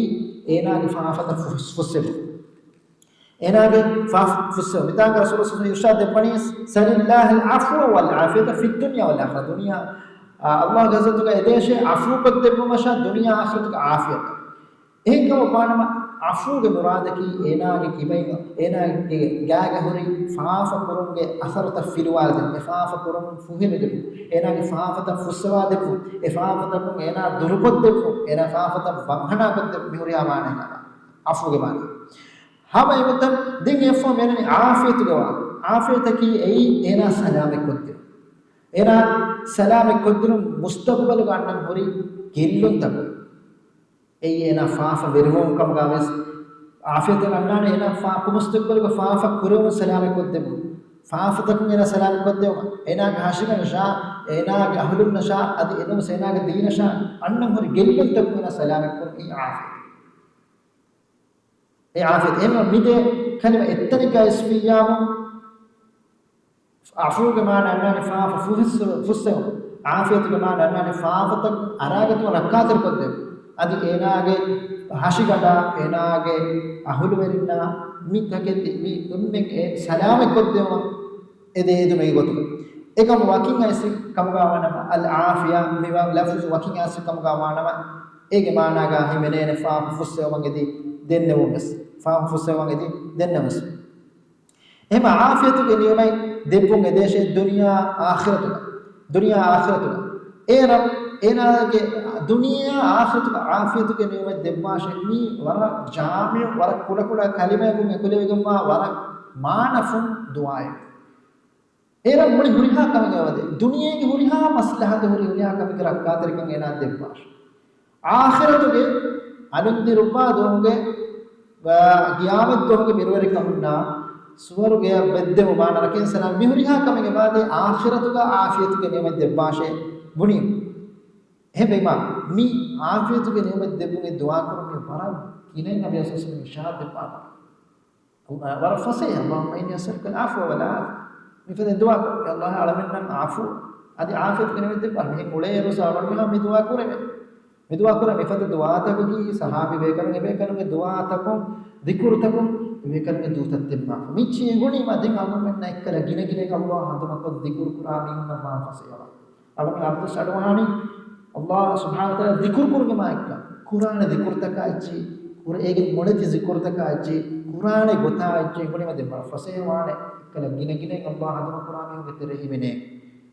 އޭނާގެ ފާފަތައް ފުސް-، ފުއްސެވުން. އޭނާގެ ފާފަ ފުއްސެވުން. މިތާގަ ރަސޫލު ޞައްލަﷲ ޢަލައިހި ވަސައްލަމަ އިރުޝާދު ދެއްވަނީ، سل الله العفو والعافية في الدنيا والآخرة. ދުނިޔެ، އާ، ﷲ ގެ ޙަޟްރަތުގަ އެދޭށޭ ޢަފޫކޮށްދެއްވުމަށާ ދުނިޔެ އާޚިރަތުގެ ޢާފިޔަތަށް. އެހެންކަމަށް ވާނަމަ، ޢަފޫގެ މުރާދަކީ އޭނާގެ ކިބައިން، އޭނާގެ ގާގަ ހުރި ފާފަ ކުރުމުގެ އަސަރުތައް ފިލުވާދެއްވުން، އެ ފާފަ ކުރުން ފުހެލިދެއްވުން، އޭނާގެ ފާފަތައް ފުއްސަވާދެއްވުން، އެ ފާފަތަކުން އޭނާ ދުރުކޮށްދެއްވުން، އޭނާ ފާފަތައް ވަންހަނާކޮށްދެއްވުން، މިހުރިހާ މާނައެއް އަޅާ. ޢަފޫގެ މާނަ. ހަމަ އެގޮތަށް ދެން އެއަށްފަހު މިއަންނަނީ ޢާފިޔަތުގެ ވާހަކަ. ޢާފިޔަތަކީ އެއީ އޭނާ ސަލާމަތްކޮށްދިނުން. އޭނާ ސަލާމަތްކޮށްދިނުން މުސްތަޤުބަލުގަ އަންނަން ހުރި ގެއްލުންތަކުން. އެއީ އޭނާ ފާފަ ވެރިވުން ކަމުގަ ވެސް ޢާފިޔަތެއް އަންނާނެ އޭނާ ފާ-، މުސްތަޤްބަލުގަ ފާފަ ކުރެވުން ސަލާމަތްކޮށްދެއްވުން. ފާފަތަކުން އޭނާ ސަލާމަތްކޮށްދެއްވުން. އޭނާގެ ހަށިގަނޑަށާ، އޭނާގެ އަހުލުންނަށާ، އަދި އެނަމަސް އޭނާގެ ދީނަށާ އަންނަން ހުރި ގެއްލުންތަކުން އޭނާ ސަލާމަތްކުރުން އެއީ ޢާފިޔަތެއް. އެ ޢާފިޔަތު. އެހެންވެ މި ދެ ކަލިމަ އެއްތަނެއްގަ އިސްވިއްޔާމު، ޢަފޫގެ މާނަ އަންނާނެ ފާފަ ފުހިއްސު-، ފުއްސެވުން. ޢާފިޔަތުގެ މާނަ އަންނާނެ ފާފަތައް އަރާގަތުމަށް ރައްކާތެރިކޮށްދެވުން. އަދި އޭނާގެ ހަށިގަނޑާ، އޭނާގެ އަހުލުވެރިންނާ މި ތަކެތި މި އެންމެން އެ ސަލާމަތްކޮށްދެވުމަށް އެދޭ އެދުމެއް ގޮތުގަ. އެކަމު ވަކިން އައިސް ކަމުގަ ވާނަމަ، އަލް ޢާފިޔާ މި ވާ ލަފްޒު ވަކިން އައިސް ކަމުގަ ވާނަމަ، އޭގެ މާނާގަ ހިމެނޭނެ ފާފަ ފުއްސެވުމަށް އެދި ދެންނެވުން ވެސް. ފާފަ ފުއްސެވުމަށް އެދި ދެންނެވުން ވެސް. އެހެމަ ޢާފިޔަތުގެ ނިޢުމަތް ދެއްވުން އެދޭށޭ ދުނިޔާ އާޚިރަތުގަ. ދުނިޔާ އާޚިރަތުގަ. އޭރަށް، އޭނާގެ ދުނިޔެއާ އާޚިރަތުގަ ޢާފިޔަތުގެ ނިޢުމަތް ދެއްވާށޭ. މީ ވަރަށް ޖާމިޢު، ވަރަށް ކުޑަކުޑަ ކަލިމައަކުން އެކުލެވިގެންވާ ވަރަށް މާނަފުން ދުޢާއެއް. އޭރަށް މުޅި ހުރިހާ ކަމެއް އެބަދޭ. ދުނިޔޭގެ ހުރިހާ މަސްލަހަތެއް ހުރި ހުރިހާ ކަމެއްގެ ރައްކާތެރިކަން އޭނާ ދެއްވާށޭ. އާޚިރަތުގެ އަލުންދިރުއްވާ ދުވަހުގެ، އާ، ޤިޔާމަތް ދުވަހުގެ ބިރުވެރިކަމުންނާ ސުވަރުގެއަށް ވެއްދެވުމާ ނަރަކައިން ސަލާމް މި ހުރިހާ ކަމެއް އެބަދޭ އާޚިރަތުގަ ޢާފިޔަތުގެ ނިޢުމަތް ދެއްވާށޭ ބުނީ. އެހެންވީމާ، މި ޢާފިޔަތުގެ ނިޢުމަތް ދެއްވުމެއް ދުޢާ ކުރުން މި ވަރަށް ގިނައިން ނަބީ ޞައްލަﷲު ޢަލައިހި ވަސައްލަމް އިރުޝާދު ދެއްވާފަ. ވަރަށް ފަސޭހަ، اللهم إني أسألك العفو والعافية. މިފަދަ ދުޢާ ކުރޭ، އައްލާހު އަޅަމެންނަށް ޢަފޫ އަދި ޢާފިޔަތުގެ ނިޢުމަތް ދެއްވާށޭ. މިހެން އުޅޭއިރު ސާބަން މިހާ މި ދުޢާ ކުރެވޭ. މި ދުޢާ ކުރޭ. މިފަދަ ދުޢާތަކަކީ ޞަޙާބީ ބޭކަލުން އެބޭކަލުންގެ ދުޢާތަކުން، ޛިކުރުތަކުން އެބޭކަލުންގެ ދޫތައް ދެއްވާފަ. މިއްޗި އެނގުނީމާ ދެން އަޅުގަނޑުމެންނަށް އެއްކަލަ ގިނަ ގިނައިން އައްލާހު ހަނދުމަކޮށް ޒިކުރު ކުރާ މީހުންނަށް ވާން ފަސޭހަވާން. އަޅުގަނޑު އަރުދަސް އަޑުއަހާނީ އައްލާހު ސުބްޙާނަހޫ ވަތަޢާލާ ޒިކުރު ކުރުމުގެ މާތްކަން. ކުރާނެ ޒިކުރުތަކާ އެއްޗި، ކުރ-، އޭގެ މޮޅެތި ޒިކުރުތަކާ އެއްޗި، ކުރާނެ ގޮތާ އެއްޗި އެނގުނީމަ ދެން ވަރަށް ފަސޭހަވާނެ. އެއްކަލަ ގިނަ ގިނައިން އައްލާހު ހަނދުމަ ކުރާ މީހުންގެ ތެރެ ހިމެނޭ.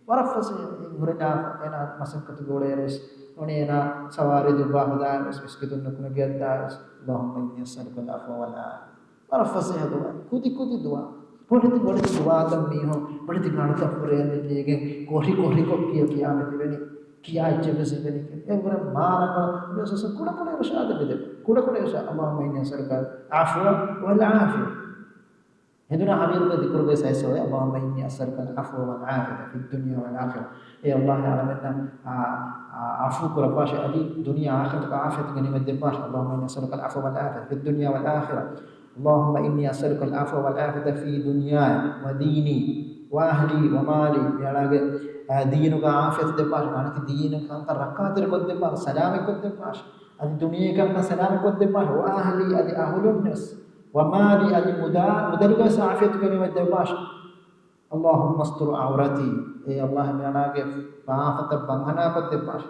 ވަރަށް ފަސޭހަ ހުރެދާފަ އޭނާ މަސައްކަތުގެ އުޅޭއިރުވެސް އުނި އޭނާ ސަވާރީ ދުއްވާ ހަދާއިރުވެސް މިސްކިތުން ނުކުމެ ގެއަށްދާއިރުވެސް، اللهم إني أسألك العفو والعافية. ވަރަށް ފަސޭހަ ދުޢާ. ކުދި ކުދި ދުޢާ. ބޮޑެތި ބޮޑެތި ދުޢާތައް މީހުން ބޮޑެތި ގަނޑުތައް ފުރޭން ކިޔެގެން ކޮށި ކޮށި ކޮށް ކިޔަ ކިޔާ މި ތިބެނީ. ކިޔާ އެއްޗެއް ވެސް އެބެނީ. އެ ވަރަށް މާ ރަނގަޅަށް ކުޑަ ކުޑަ އިރުޝާދެއް ބެދެ. ކުޑަ ކުޑަ އިރުޝާދު. اللهم إني أسألك العفو والعافية. ހެނދުނާ ހަވީރުގެ ޛިކުރުގެ ސައިސް އޮވޭ، اللهم إني أسألك العفو والعافية في الدنيا والآخرة. އޭ އައްލާހު އަޅަމެންނަށް، އާ، އާ، ޢަފޫ ކުރައްވާށޭ، އަދި ދުނިޔެ އާޚިރަތުގެ ޢާފިޔަތުގެ ނިޢުމަތް ދެއްވާށޭ. اللهم إني أسألك العفو والعافية في الدنيا والآخرة. اللهم إني أسألك العفو والعافية في دنياي وديني وأهلي ومالي. މިއަޅާގެ، އާ، ދީނުގަ ޢާފިޔަތު ދެއްވާށޭ. މާނައަކީ ދީނު ކަންކަން ރައްކާތެރިކޮށްދެއްވާށޭ، ސަލާމަތްކޮށްދެއްވާށޭ. އަދި ދުނިޔެ ކަންކަން ސަލާމަތްކޮށްދެއްވާށޭ. وأهلي، އަދި އަހުލުންވެސް. ومالي، އަދި މުދާ، މުދަލުގަވެސް ޢާފިޔަތުގެ ނިޢުމަތް ދެއްވާށޭ. اللهم استر عورتي، އޭ އައްލާހު މިއަޅާގެ ފާފަތައް ބަންހަނާކޮށްދެއްވާށޭ.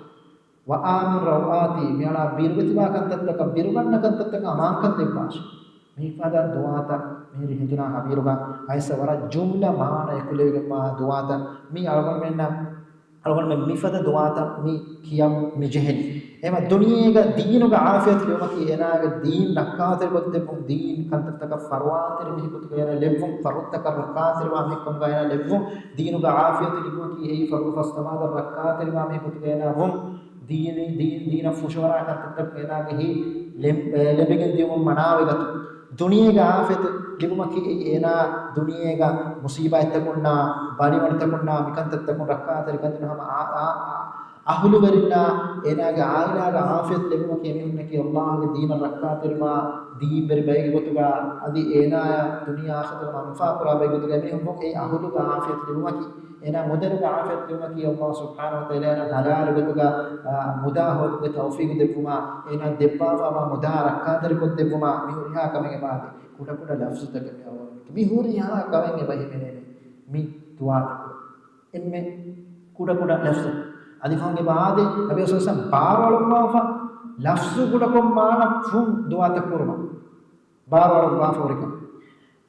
وآمن روعاتي، މިއަޅާ ބިރުވެތިވާ ކަންތައްތަކަށް، ބިރުގަންނަ ކަންތައްތަކަށް އަމާންކަން ދެއްވާށޭ. މިފަދަ ދުޢާތައް މިހިރި ހެނދުނާ ހަވީރުގަ އައިސް ވަރަށް ޖުމްލަ މާނަ އެކުލެވިގެންވާ ދުޢާތައް މި އަޅުގަނޑުމެންނަށް އަޅުގަނޑުމެން މިފަދަ ދުޢާތައް މި ކިޔަން މި ޖެހެނީ. އެހެމަ ދުނިޔޭގަ ދީނުގަ ޢާފިޔަތު ލިބުމަކީ އޭނާގެ ދީން ރައްކާތެރިކޮށްދެއްވުން، ދީން ކަންތައްތަކަށް ފަރުވާތެރި މީހަކު ގޮތުގަ އޭނާ ލެއްވުން، ފަރުދުތަކަށް ރައްކާތެރިވާ މީހަކު ގޮތުގަ އޭނާ ލެއްވުން، ދީނުގަ ޢާފިޔަތު ލިބުމަކީ އެއީ ފަރުދު ފަސް ނަމާދަށް ރައްކާތެރިވާ މީހަކު ގޮތުގަ އޭނާ ވުން، ދީނީ، ދީން، ދީނަށް ފުށުއަރާ ކަންތައްތަކުން އޭނާގެ ހިތް ލެން-، އެ، ލެބިގެން ދިޔުމުން މަނާވެގަތުން. ދުނިޔޭގެ ޢާފިޔަތު ލިބުމަކީ އެއީ އޭނާ ދުނިޔޭގަ މުޞީބާތްތަކުންނާ، ބަލިވަންތަކުންނާ، މިކަންތައްތަކުން ރައްކާތެރި ކަންދިނު ހަމަ އާ، އާ، އާ، އަހުލުވެރިންނާ އޭނާގެ ޢާއިލާގެ ޢާފިޔަތު ލެއްވުމަކީ އެމީހުންނަކީ އައްލާހުގެ ދީނަށް ރައްކާތެރިވާ، ދީންވެރި ބައެއްގެ ގޮތުގަ އަދި އޭނާޔަށް ދުނިޔެ އާޚިރަތުގަ މަންފާ ކުރާ ބައެއްގެ ގޮތުގަ އެމީހުން އެއީ އަހުލުގެ ޢާފިޔަތު ލިބުމަކީ. އޭނާ މުދަލުގެ ޢާފިޔަތު ލިބުމަކީ އައްލާހު ސުބްޙާނަހޫ ވަތަޢާލާ އޭނާ ޙަލާލު ގޮތުގަ، އާ، މުދާ ހޯދުމުގެ ތައުފީގު ދެއްވުމާ، އޭނާ ދެއްވާފައިވާ މުދާ ރައްކާތެރިކޮށްދެއްވުމާ، މި ހުރިހާ ކަމެއް އެބައާދޭ. ކުޑަކުޑަ ލަފްޒުތަކެއް މި އަޅުގަނޑުމެން މި ހުރިހާ ކަމެއް އެބަ ހިމެނޭނެ މި ދުޢާތަކުން. އެންމެ ކުޑަކުޑަ ލަފްޒު. އަދި ފަހުން އެބައާދޭ، ނަބީ ޞައްލަﷲު ޢަލައިހި ވަސައްލަމް ބާރުއަޅުއްވާފަ ލަފްޒު ކުޑަކޮށް މާނަ ފުން ދުޢާތައް ކުރުމަށް. ބާރުއަޅުއްވާފަ ހުރިކަން.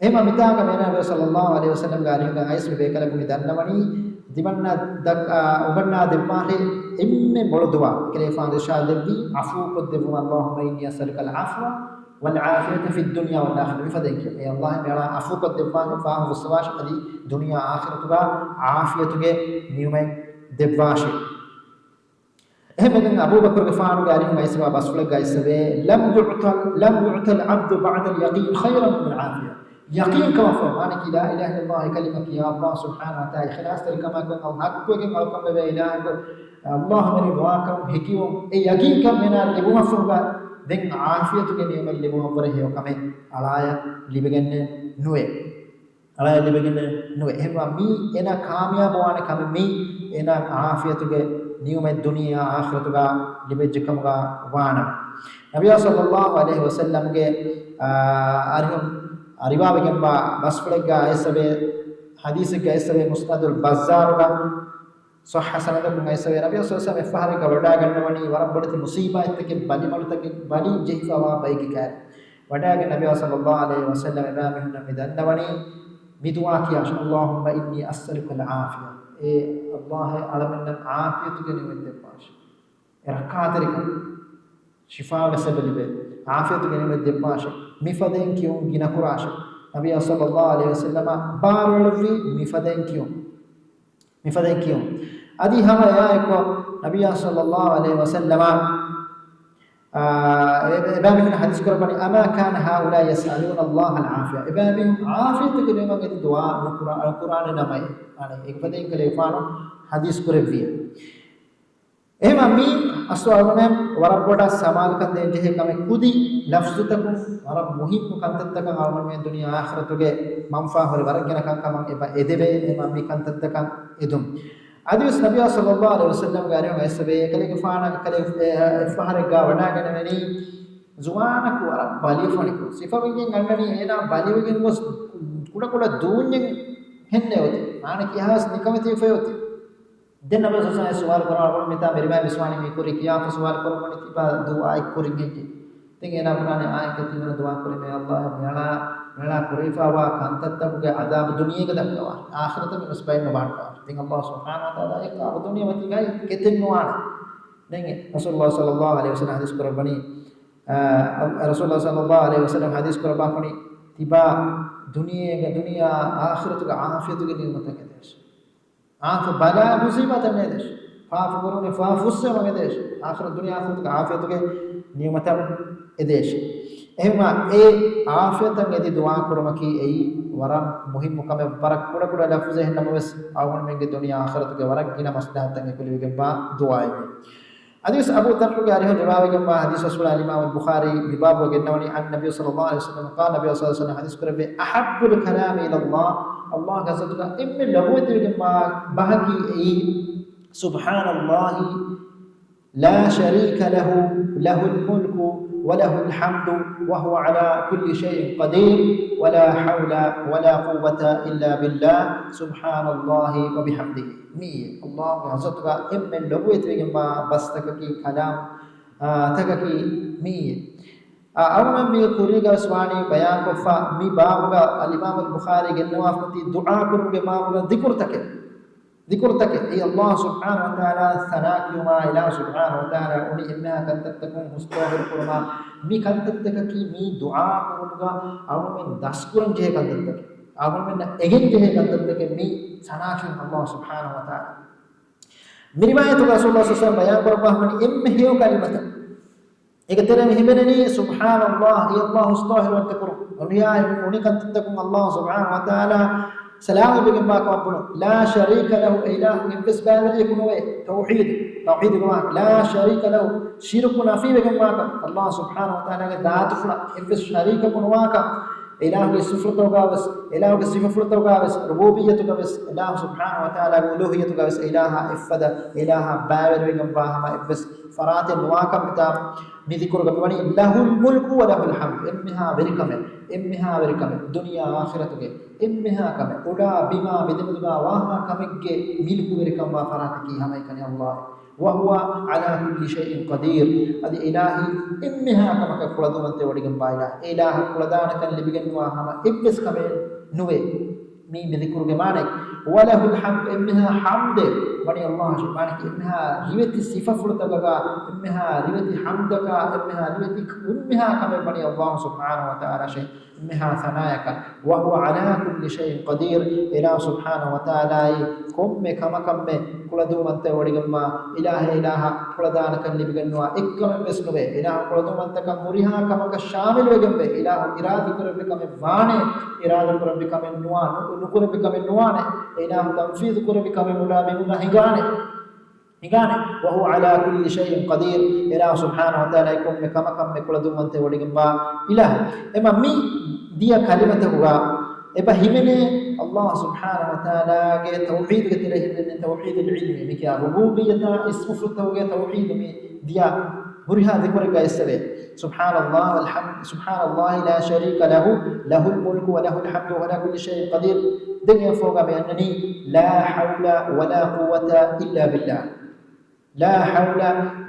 އެހެމަ މިތާގަ މޭނާ ނަބީ ޞައްލަﷲު ޢަލައިހި ވަސައްލަމްގެ އަރިހުގަ އައިސް މި ބޭކަލަކު މި ދަންނަވަނީ، ތިމަންނަ ދައް-، އާ، އުނގަންނާ ދެއްވާށޭ އެންމެ ބޮޑު ދުޢާ. އެކަލޭގެފާނު އިރުޝާދު ދެއްވީ ޢަފޫކޮށްދެއްވުމަށް، اللهم إني أسألك العفو والعافية في الدنيا والآخرة. މިފަދަ އެން ކިޔަން. އޭ އައްލާހު މިއަޅާ ޢަފޫކޮށްދެއްވާށޭ، ފާހަގަ ފުއްސަވާށޭ، އަދި ދުނިޔެ އާޚިރަތުގަ ޢާފިޔަތުގެ ނިޢުމަތް ދެއްވާށޭ. އެހެންވެގެން އަބޫބަކުރުގެފާނުގެ އަރިހުން އައިސްވާ ބަސްފުޅެއްގައި އައިސްވޭ، لم يعط، لم يعط العبد بعد اليقين خيرا من العافية. ޔަޤީންކަމަށްފަހު، މާނައަކީ لا إله إلا الله ކަލިމަ ކިޔާ، ﷲ ސުބްޙާނަހޫ ވަތަޢާލާ އިޚްލާޞްތެރިކަމާ ކޮށް، ޙައްޤުވެގެން އަޅުކަން ވެވޭ އިލާހަކު، ﷲ މެނި ދުޢާކަމުން ހެކިވުން، އެ ޔަޤީންކަން އޭނާ ލިބުމަށްފަހުގަ، ދެން ޢާފިޔަތުގެ ނިޢުމަތް ލިބުމަށްވުރެ ހެޔޮ ކަމެއް އަޅާޔަށް ލިބިގެންނެއް ނުވޭ. އަޅާޔަށް ލިބެގެން ނުވޭ. އެހެންވާ މީ އޭނާ ކާމިޔާބުވާނެ ކަމެއް، މީ އޭނާ ޢާފިޔަތުގެ ނިޢުމަތް ދުނިޔެއާ އާޚިރަތުގަ ލިބެއްޖެ ކަމުގަ ވާނަމަ. ނަބިއްޔާ ޞައްލައްލާހު ޢަލައިހި ވަސައްލަމްގެ، އާ، އަރިހުން ރިވާވެގެންވާ ބަސްފުޅެއްގަ އައިސްވޭ، ޙަދީޘެއްގަ އައިސްވޭ، މުސްނަދުލް ބައްޒާރުގަ ޞައްޙަ ސަނަދަކުން އައިސްވޭ، ނަބިއްޔާ ޞައްލައްލާހު ޢަލައިހި ވަސައްލަމް އެއްފަހަރެއްގަ ވަޑައިގަންނަވަނީ ވަރަށް ބޮޑެތި މުޞީބާތްތަކެއް، ބަލިމަޑުތަކެއް، ބަލި ޖެހިފަވާ ބައެއްގެ ކައިރި. ވަޑައިގެން ނަބިއްޔާ ޞައްލައްލާހު ޢަލައިހި ވަސައްލަމް އެބައިމީހުންނަށް މި ދަންނަވަނީ މި ދުޢާ ކިޔާށޭ، اللهم إني أسألك العافية. އޭ ﷲ އޭ އަޅަމެންނަށް ޢާފިޔަތުގެ ނިޢުމަތް ދެއްވާށޭ. އެ ރައްކާތެރިކަން، ޝިފާވެސް އެބަ ލިބޭ. ޢާފިޔަތުގެ ނިޢުމަތް ދެއްވާށޭ. މިފަދައިން ކިޔުން ގިނަކުރާށޭ. ނަބިއްޔާ ޞައްލައްލާހު ޢަލައިހި ވަސައްލަމަށް ބާރުއެޅުއްވީ މިފަދައިން ކިޔުން. މިފަދައިން ކިޔުން. އަދި ހަމަ އެއާއެކު ނަބިއްޔާ ޞައްލައްލާހު ޢަލައިހި ވަސައްލަމަށް، އާ، އެ، އެބައިމީހުން ޙަދީޘް ކުރައްވަނީ، أما كان هؤلاء يسألون الله العافية. އެބައިމީހުން ޢާފިޔަތުގެ ނިޢުމަތް އެދި ދުޢާ ނުކުރާ، ނުކުރާނެ ނަމައޭ. އަނެއް އެކަލޭފާނު ޙަދީޘް ކުރެއްވި. އެހެންވީމާ މީ އަސްލު އަޅުގަނޑުމެން ވަރަށް ބޮޑަށް ސަމާލުކަން ދޭން ޖެހޭ ކަމެއް، ކުދި ލަފްޒުތަކުން ވަރަށް މުހިއްމު ކަންތައްތަކަށް އަޅުގަނޑުމެން ދުނިޔެ އާޚިރަތުގެ މަންފާ ހުރި ވަރަށް ގިނަ ކަންކަމަށް އެބަ އެދެވޭ. އެހެންވީމާ މި ކަންތައްތަކަށް އެދުން. އަދިވެސް ނަބިއްޔާ ޞައްލައްލާހު ޢަލައިހި ވަސައްލަމްގެ އަރިހުން އައިސްވޭ، އެކަލޭގެފާނަށް އެކަލޭ، އެ، އެއްފަހަރެއްގަ ވަޑައިގަނެވެނީ ޒުވާނަކު ވަރަށް ބަލިވެފަ އޮތް. ސިފަވެގެން އަންނަނީ އޭނާ ބަލިވެގެން ގޮސް ކުޑަކުޑަ ދޫންޏެއް ހެންނެވި އޮތީ. އާނަ ކިހާވެސް ނިކަމެތިވެފަ އޮތީ. ދެން ނަބިއްޔާ ޞައްލައްލާހު ޢަލައިހި ވަސައްލަމަށް ސުވާލު ކުރާ، އަޅުގަނޑު މިތާ މިރިވާ ވިސްވާނީ މި ކުރި ކިޔާފަ ސުވާލު ކުރައްވަނީ ތިބާ ދުޢާއެއް ކުރިން ހެއްޔޭ؟ ދެން އޭނާ ބުނާނެ އާނ ތިމަން ދުޢާ ކުރީމޭ ﷲ އޭ މިއަޅާ، މިއަޅާ ކުރެވިފަވާ ކަންތައްތަކުގެ ޢަޛާބު ދުނިޔޭގަ ދައްކަވާ. އާޚިރަތަށް ވެސް ބައެއް ނުބަހައްޓާ. ދެން ﷲ ސުބްޙާނަހޫ ވަތަޢާލާ އެ ޤަބު ދުނިޔެ މަތީގައި ކެތެއް ނުވާނެ. ދެން ރަސޫލުﷲ ޞައްލައްލާހު ޢަލައިހި ވަސައްލަމް ޙަދީޘް ކުރައްވަނީ، އާ، ރަސޫލުﷲ ޞައްލައްލާހު ޢަލައިހި ވަސައްލަމް ޙަދީޘް ކުރައްވާފަނީ، ތިބާ ދުނިޔޭގަ ދުނިޔެއާ އާޚިރަތުގެ ޢާފިޔަތުގެ ނިޢުމަތަށް އެދޭށޭ. އާފަ ބަލާ މުޞީބާތައް ނޭދޭށޭ. ފާފަ ކުރުމުގެ ފާފަ ފުއްސެވުމަށް އެދޭށޭ. އާޚިރަތު ދުނިޔެ އާޚިރަތުގެ ޢާފިޔަތުގެ ނިޢުމަތަށް އެދޭށޭ. އެހެންވީމާ އެ ޢާފިޔަތަށް އެދި ދުޢާ ކުރުމަކީ އެއީ ވަރަށް މުހިއްމު ކަމެއް، ވަރަށް ކުޑަކުޑަ ލަފްޒެއް ނަމަވެސް، އަޅުގަނޑުމެންގެ ދުނިޔެ އާޚިރަތުގެ ވަރަށް ގިނަ މަސްލަހަތްތައް އެކުލެވިގެންވާ ދުޢާއެއް. އަދިވެސް އަބޫ ދައްރުގެ އަރިހުން ރިވާވެގެންވާ ޙަދީޘް އަސްވަޅާ އިމާމު ބުޚާރީ މި ބާބު ގެންނަވަނީ، عن النبي صلى الله عليه وسلم قال، ނަބިއްޔާ ޞައްލައްލާހު ޢަލައިހި ވަސައްލަމް ޙަދީޘް ކުރެއްވި، أحب الكلام إلى الله، ﷲ ގެ ޙަޟްރަތުގަ އެންމެ ލޮބުވެތިވެގެންވާ ބަހަކީ އެއީ، سبحان الله، لا شريك له، له الملك وله الحمد وهو على كل شيء قدير، ولا حول ولا قوة إلا بالله، سبحان الله وبحمده. މިއީ ﷲ ގެ ޙަޟްރަތުގަ އެންމެ ލޮބުވެތިވެގެންވާ ބަސްތަކަކީ، ކަލާމް، އާ، ތަކަކީ މިއީ. އާ، އަޅުގަނޑު މި ކުރީގަވެސް ވާނީ ބަޔާންކޮށްފަ، މި ބާބުގަ އަލްއިމާމު އަލްބުޚާރީ ގެންނަވާފަ އޮތީ ދުޢާ ކުރުމުގެ ބާބުގަ ޛިކުރުތަކެއް. ޛިކުރުތަކެއް. އެއީ ﷲ ސުބްޙާނަހޫ ވަތަޢާލާ ސަނާ ކިޔުމާ، އިލާހު ސުބްޙާނަހޫ ވަތަޢާލާ އުނި އެންމެހާ ކަންތައްތަކުން ހުސް ޠާހިރު ކުރުމާ، މި ކަންތައްތަކަކީ މި ދުޢާ ކުރުމުގަ އަޅުގަނޑުމެން ދަސްކުރަން ޖެހޭ ކަންތައްތަކެއް. އަޅުގަނޑުމެންނަށް އެނގެން ޖެހޭ ކަންތައްތަކެއް މި ސަނާ ކިޔުން ﷲ ސުބްޙާނަހޫ ވަތަޢާލާ. މި ރިވާޔަތުގަ ރަސޫލުﷲ ޞައްލައްލާހު ޢަލައިހި ވަސައްލަމް ބަޔާން ކުރައްވާފަ ވަނީ އެންމެ ހެޔޮ ކަލިމަތައް. އޭގެ ތެރޭ މި ހިމެނެނީ، سبحان الله، އެއީ ﷲ ހުސް ޠާހިރުވަންތަ ކުރުން. އޮންނަ އެންމެ އުނި ކަންތައްތަކުން ﷲ ސުބްޙާނަހޫ ވަތަޢާލާ ސަލާމަތްވެގެންވާ ކަމަށް ބުނުން. لا شريك له، އެ އިލާހު އެއްވެސް ބައިވެރިޔަކު ނުވޭ. ތައުޙީދު، ތައުޙީދުގެ މާނަ، لا شريك له، ޝިރުކު ނަފީވެގެންވާކަން، ﷲ ސުބްޙާނަހޫ ވަތަޢާލާގެ ޛާތުފުޅަށް އެއްވެސް ޝަރީކަކު ނުވާކަން، އެ އިލާހުގެ ސިފަފުޅުތަކުގަވެސް، އެ އިލާހުގެ ސިފަފުޅުތަކުގަވެސް، ރުބޫބިއްޔަތުގަވެސް، އެ އިލާހު ސުބްޙާނަހޫ ވަތަޢާލާގެ އުލޫހިއްޔަތުގަވެސް، އެ އިލާހާ އެއްފަދަ، އެ އިލާހާ ބައިވެރިވެގެންވާ ހަމަ އެއްވެސް ފަރާތެއް ނުވާކަން މިތާ މި ޛިކުރުގަ މިވަނީ، له الملك وله الحمد، އެންމެހާ ވެރިކަމެއް، އެންމެހާ ވެރިކަމެއް، ދުނިޔެ އާޚިރަތުގެ އެންމެހާ ކަމެއް، އުޑާ ބިމާ މިދެމެދުގަ ވާހާ ކަމެއްގެ މިލްކުވެރިކަންވާ ފަރާތަކީ ހަމައެކަނި ﷲ. وهو على كل شيء قدير، އަދި އިލާހީ އެންމެހާ ކަމަކަށް ކުޅަދުންވަންތަވެވޮޑިގެންވާ އިލާހު. އެ އިލާހަށް ކުޅަދާނެކަން ލިބިގެންނުވާ ހަމަ އެއްވެސް ކަމެއް ނުވޭ. މީ މި ޛިކުރުގެ މާނައެއް. ވަލަހުލް ޙަމްދު، އެންމެހާ ޙަމްދެއް ވަނީ ﷲ އަށް. މާނައަކީ އެންމެހާ ރިވެތި ސިފަފުޅުތަކަކާ، އެންމެހާ ރިވެތި ޙަމްދަކާ، އެންމެހާ ރިވެތި އެންމެހާ ކަމެއް ވަނީ ﷲ ސުބްޙާނަހޫ ވަތަޢާލާ އަށެއް. އެންމެހާ ސަނާޔަކަށް. وهو على كل شيء قدير، އިލާހު ސުބްޙާނަހޫ ވަތަޢާލާއީ ކޮންމެ ކަމަކަށްމެ ކުޅަދުންވަންތަވެވޮޑިގެންވާ އިލާހެއް، އިލާހާ ކުޅަދާނަކަން ލިބިގެންނުވާ އެއްކަމެއްވެސް ނުވޭ. އިލާހު ކުޅަދުންވަންތަކަން ހުރިހާ ކަމަކަށް ޝާމިލުވެގެންވޭ. އިލާހު އިރާދަކުރެއްވި ކަމެއް ވާނެ، އިރާދަކުރެއްވި ކަމެއް ނުވާ، ނު-، ނުކުރެއްވި ކަމެއް ނުވާނެ. އިލާހު ތަންފީޛު ކުރެއްވި ކަމެއް އުޑާ ބިނުގަ ހިނގާނެ. ހިނގާނެ. وهو على كل شيء قدير، އިލާހު ސުބްޙާނަހޫ ވަތަޢާލާ ކޮންމެ ކަމަކަށްމެ ކުޅަދުންވަންތަވެވޮޑިގެންވާ އިލާހު. އެމަ މި ދިޔަ ކަލިމަތަކުގަ އެބަ ހިމެނޭ ﷲ ސުބްޙާނަހޫ ވަތަޢާލާގެ ތައުޙީދުގެ ތެރޭ ހިމެނޭ ތައުޙީދުލް ޢިލްމީ، މިކިޔާ ރުބޫބިއްޔަތާ އިސްމުފުޅުތަކުގެ ތައުޙީދު މި ދިޔަ ހުރިހާ ޛިކުރެއްގަ އެއްސެވޭ. سبحان الله والحمد، سبحان الله لا شريك له، له الملك وله الحمد وهو على كل شيء قدير. ދެން އެފޯގަ މި އަންނަނީ لا حول ولا قوة إلا بالله. لا حول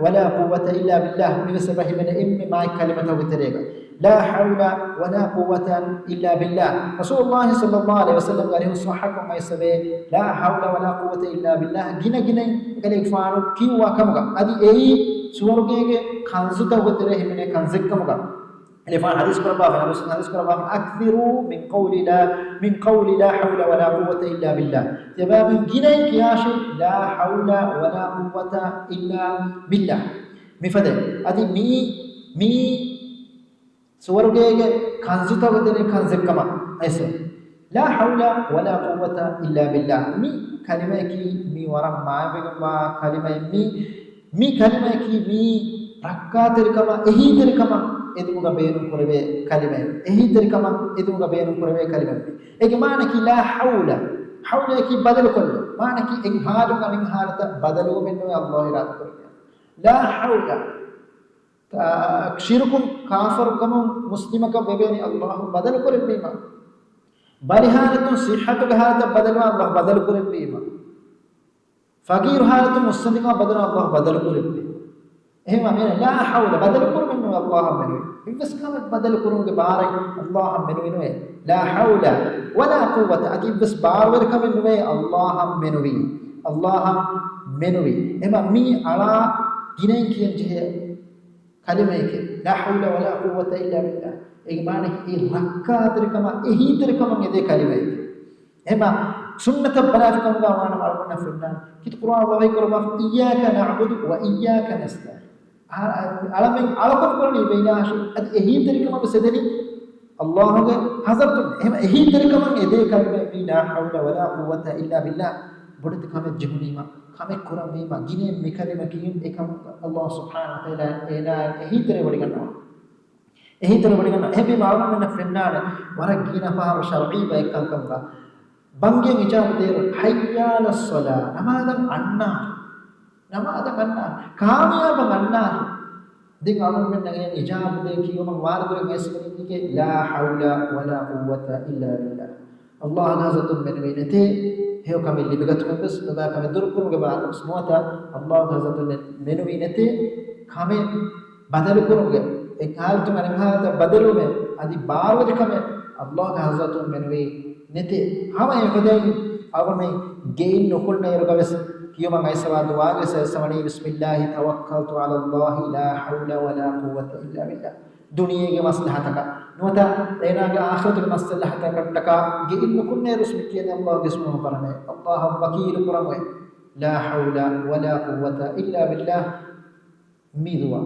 ولا قوة إلا بالله. މިވެސް އެބަ ހިމެނޭ އެންމެ މާތް ކަލިމަތަކުގެ ތެރޭގަ. لا حول ولا قوة إلا بالله. ރަސޫލުﷲ ޞައްލަﷲ ޢަލައިހި ވަސައްލަމްގެ އަރިހުން ޞައްޙަކޮށް އައިސްފަވޭ، لا حول ولا قوة إلا بالله، ގިނަ ގިނައިން ކަލޭގެފާނު ކިޔުއްވާ ކަމުގަ. އަދި އެއީ ސުވަރުގޭގެ ކަންޒުތަކުގެ ތެރޭ ހިމެނޭ ކަންޒެއް ކަމުގަ. އެފާން ޙަދީޘް ކުރައްވާފަ، ނަބި ޙަދީޘް ކުރައްވާފަ، أكثروا من قول لا، من قول لا حول ولا قوة إلا بالله. ތިޔަބައިމީހުން ގިނައިން ކިޔާށޭ، لا حول ولا قوة إلا بالله. މިފަދަ. އަދި މީ، މީ ސުވަރުގޭގެ ކަންޒުތަކުގެ ތެރޭ ކަންޒެއް ކަމަށް އައިސްފަ. لا حول ولا قوة إلا بالله. މި ކަލިމަޔަކީ މީ ވަރަށް މާތްވެގެންވާ ކަލިމައެއް. މީ، މި ކަލިމަޔަކީ މީ ރައްކާތެރިކަމަށް، އެހީތެރިކަމަށް އެދުމުގަ ބޭނުން ކުރެވޭ ކަލިމައެއް. އެހީތެރިކަމަށް އެދުމުގަ ބޭނުން ކުރެވޭ ކަލިމައެއް. އޭގެ މާނައަކީ لا حول. ޙައުލަޔަކީ ބަދަލުކޮށްލުން. މާނައަކީ އެއް ޙާލުން އަނެއް ޙާލަތަށް ބަދަލުވުމެއް ނުވޭ ﷲ އިރާދަކުރެއްވިޔާ. لا حول. ތާ-، ޝިރުކުން ކާފަރުކަމުން މުސްލިމަކަށް ވެވޭނެ ﷲ ބަދަލުކުރެއްވީމަ. ބަލި ޙާލަތުން ޞިއްޙަތުގެ ޙާލަތަށް ބަދަލުވާ ﷲ ބަދަލުކުރެއްވީމަ. ފަގީރު ޙާލަތުން މުއްސަނދިކަމަށް ބަދަލުވާ ﷲ ބަދަލުކުރެއްވީ. އެހެންވީމަ މިއަންނަ لا حول ބަދަލުކުރުމެއް ނުވޭ ﷲ އަށް މެނުވީ. އެއްވެސް ކަމެއް ބަދަލުކުރުމުގެ ބާރެއް ﷲ އަށް މެނުވީ ނުވޭ. لا حول ولا قوة، އަދި އެއްވެސް ބާރުވެރިކަމެއް ނުވޭ ﷲ އަށް މެނުވީ. ﷲ އަށް މެނުވީ. އެހެންވީމަ މީ އަޅާ ގިނައިން ކިޔަން ޖެހޭ ކަލިމައެކޭ، لا حول ولا قوة إلا بالله. އޭގެ މާނަ އެ ރައްކާތެރިކަމާ، އެހީތެރިކަމަށް އެދޭ ކަލިމައެކޭ. އެހެންވީމަ ސުންނަތަށް ބަލާފި ކަމުގަ ވާނަމަ އަޅުގަނޑަށް ފެންނާނެ. ކީރިތި ޤުރްއާން ވަޙީ ކުރައްވާފަ، إياك نعبد وإياك نستعين. އަ-، އަ-، އަޅަމެން އަޅުކަން ކުރަނީ އިލާހަށް. އަދި އެހީތެރިކަމަށް ވެސް އެދެނީ ﷲ ގެ ޙަޟްރަތުން. އެހެންވީމަ އެހީތެރިކަމަށް އެދޭ ކަލިމައެއް މީ لا حول ولا قوة إلا بالله. ބޮޑެތި ކަމެއް ޖެހުނީމަ، ކަމެއް ކުރަންވީމަ، ގިނައިން މި ކަލިމަ ކިޔުން އެކަމަށް ﷲ ސުބްޙާނަހޫ ވަތަޢާލާ އޭނާއަށް އެހީތެރިވޮޑިގަންނަވާ. އެހީތެރިވޮޑިގަންނަވާ. އެހެންވީމަ އަޅުގަނޑަށް ފެންނާނެ ވަރަށް ގިނަ ފަހަރު ޝަރުޢީ ބައެއް ކަންކަމުގަ ބަންގިއަށް އިޖާބަ ދޭއިރު، حي على الصلاة، ނަމާދަށް އަންނާނެ. ނަމާދަށް އަންނާނެ. ކާމިޔާބަށް އަންނާނެ. ދެން އަޅުގަނޑުމެންނަށް އެ އިޖާބަ ދޭ ކިޔުމަށް ވާރިދުވެގެން އައިސްފަ ވަނީ އިނގޭ، لا حول ولا قوة إلا بالله. ﷲ ގެ ޙަޟްރަތުން މެނުވީ ނެތޭ، ހެޔޮ ކަމެއް ލިބިގަތުމަށް ވެސް، ނުބައި ކަމެއް ދުރުކުރުމުގެ ބާރު ވެސް ނުވަތަ، ﷲ ގެ ޙަޟްރަތުން މެ-، މެނުވީ ނެތޭ، ކަމެއް ބަދަލުކުރުމުގެ، އެއް ޙާލަތުން އަނެއް ޙާލަތަށް ބަދަލުވުމެއް، އަދި ބާރުވެރިކަމެއް ﷲ ގެ ޙަޟްރަތުން މެނުވީ ނެތޭ. ހަމަ އެފަދައިން އަޅުގަނޑުމެން ގެއިން ނުކުންނައިރުގަވެސް ކިޔުމަށް އައިސްފަވާ ދުޢާގެ އެއްސަވަނީ، بسم الله توكلت على الله لا حول ولا قوة إلا بالله. ދުނިޔޭގެ މަސްލަހަތަކަށް ނުވަތަ އޭނާގެ އާޚިރަތުގެ މަސްލަހަތަކަށްޓަކާ ގެއިން ނުކުންނައިރުވެސް މި ކިޔަނީ ﷲ ގެ އިސްމު ފަރުމާ، ﷲ އަށް ވަކީލު ކުރަމުވެ. لا حول ولا قوة إلا بالله. މި ދުޢާ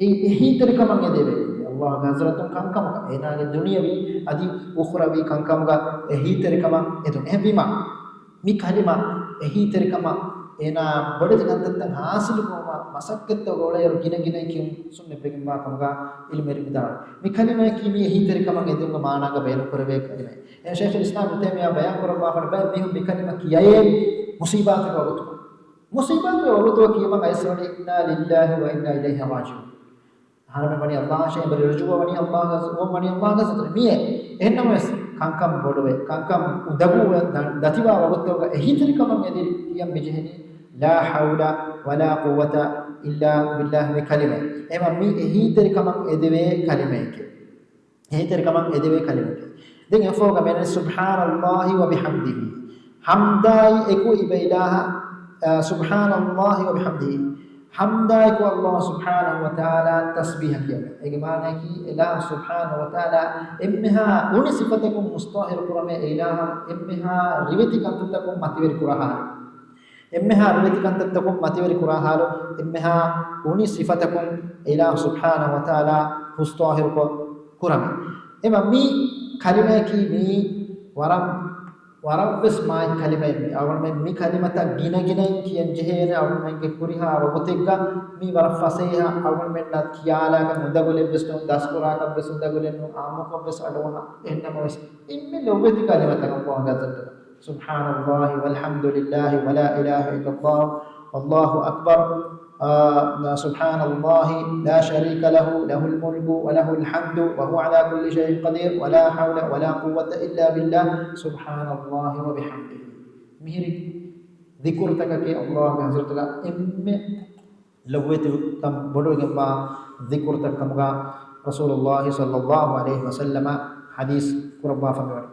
އެ އެހީތެރިކަމަށް އެދެވޭ. ﷲ ގެ ޙަޟްރަތުން ކަންކަމަކަށް، އޭނާގެ ދުނިޔަވީ އަދި އުޚްރަވީ ކަންކަމުގަ އެހީތެރިކަމަށް އެދުން. އެހެންވީމަ، މި ކަލިމަ އެހީތެރިކަމަށް އޭނާ ބޮޑެތި ކަންތައްތައް ޙާޞިލުކުރުމަށް މަސައްކަތްތައް އުޅޭއިރު ގިނަ ގިނައިން ކިޔުން ސުންނަތްވެގެންވާ ކަމުގަ ޢިލްމުވެރިން ވިދާޅުވި. މި ކަލިމަޔަކީ މި އެހީތެރިކަމަށް އެދުމުގެ މާނާގަ ބޭނުންކުރެވޭ ކަލިމައެއް. އެހެން ޝައިޚުލް އިސްލާމް އިބްނު ތައިމިއްޔާ ބަޔާން ކުރައްވާފަ، ބައެއް މީހުން މި ކަލިމަ ކިޔައޭ މުޞީބާތުގެ ވަގުތު. މުޞީބާތުގެ ވަގުތު ކިޔުމަށް އައިސްފަ ވަނީ إنا لله وإنا إليه راجعون. އަހަރެމެން ވަނީ ﷲ އަށޭ، އެނބުރި ރުޖޫޢަ ވަނީ ﷲ ގެ، ވަނީ ﷲ ގެ ޙަޟްރަތަށް. މިއޭ. އެހެންނަމަވެސް، ކަންކަން ބޮޑުވެ، ކަންކަން އުނދަގޫވެ ދަ-، ދަތިވާ ވަގުތުތަކުގަ އެހީތެރިކަމަށް އެދި ކިޔަން މިޖެހެނީ، لا حول ولا قوة إلا بالله މި ކަލިމަ. އެހެންވީމަ މި އެހީތެރިކަމަށް އެދެވޭ ކަލިމައެކޭ. އެހީތެރިކަމަށް އެދެވޭ ކަލިމައެކޭ. ދެން އެފޯގަ މިއަންނަނީ سبحان الله وبحمده. ޙަމްދާއި އެކު އިބަ އިލާހަށް، އާ، سبحان الله وبحمده. ޙަމްދާއެކު ﷲ ސުބްޙާނަހޫ ވަތަޢާލާ ތަސްބީޙަ ކިޔަވޭ. އޭގެ މާނައަކީ އިލާހު ސުބްޙާނަހޫ ވަތަޢާލާ އެންމެހާ އުނި ސިފަތަކުން މުސްޠާހިރު ކުރަމޭ، އެ އިލާހަށް އެންމެހާ ރިވެތި ކަންތައްތަކުން މަތިވެރި ކުރާ ޙާލު. އެންމެހާ ރިވެތި ކަންތައްތަކުން މަތިވެރި ކުރާ ޙާލު، އެންމެހާ އުނި ސިފަތަކުން އިލާހު ސުބްޙާނަހޫ ވަތަޢާލާ މުސްޠާހިރުކޮށް ކުރަމޭ. އެމަ މި ކަލިމަޔަކީ މީ ވަރަށް، ވަރަށްވެސް މާތް ކަލިމައެއް މީ. އަޅުގަނޑުމެން މި ކަލިމަތައް ގިނަ ގިނައިން ކިޔަން ޖެހޭނެ އަޅުގަނޑުމެންގެ ހުރިހާ ވަގުތެއްގަ. މީ ވަރަށް ފަސޭހަ، އަޅުގަނޑުމެންނަށް ކިޔާލާކަށް ނުދަގުލެއްވެސް ނޫން، ދަސްކުރާކަށްވެސް ނުދަގުލެއް ނޫން، އާއްމުކޮށްވެސް އަޑުއަހާ. އެހެންނަމަވެސް އެންމެ ލޮބުވެތި ކަލިމަތައް ﷲ ގެ ޙަޟްރަތުގަ. سبحان الله والحمد لله ولا إله إلا الله والله أكبر. އާ، سبحان الله لا شريك له، له الملك وله الحمد وهو على كل شيء قدير، ولا حول ولا قوة إلا بالله، سبحان الله وبحمده. މިހިރި ޛިކުރުތަކަކީ ﷲ ގެ ޙަޟްރަތުގަ އެންމެ ލޮބުވެތިކަން ބޮޑުވެގެންވާ ޛިކުރުތައް ކަމުގަ ރަސޫލުﷲ ޞައްލަﷲ ޢަލައިހި ވަސައްލަމަ ޙަދީޘް ކުރައްވާފަ މިވަނީ.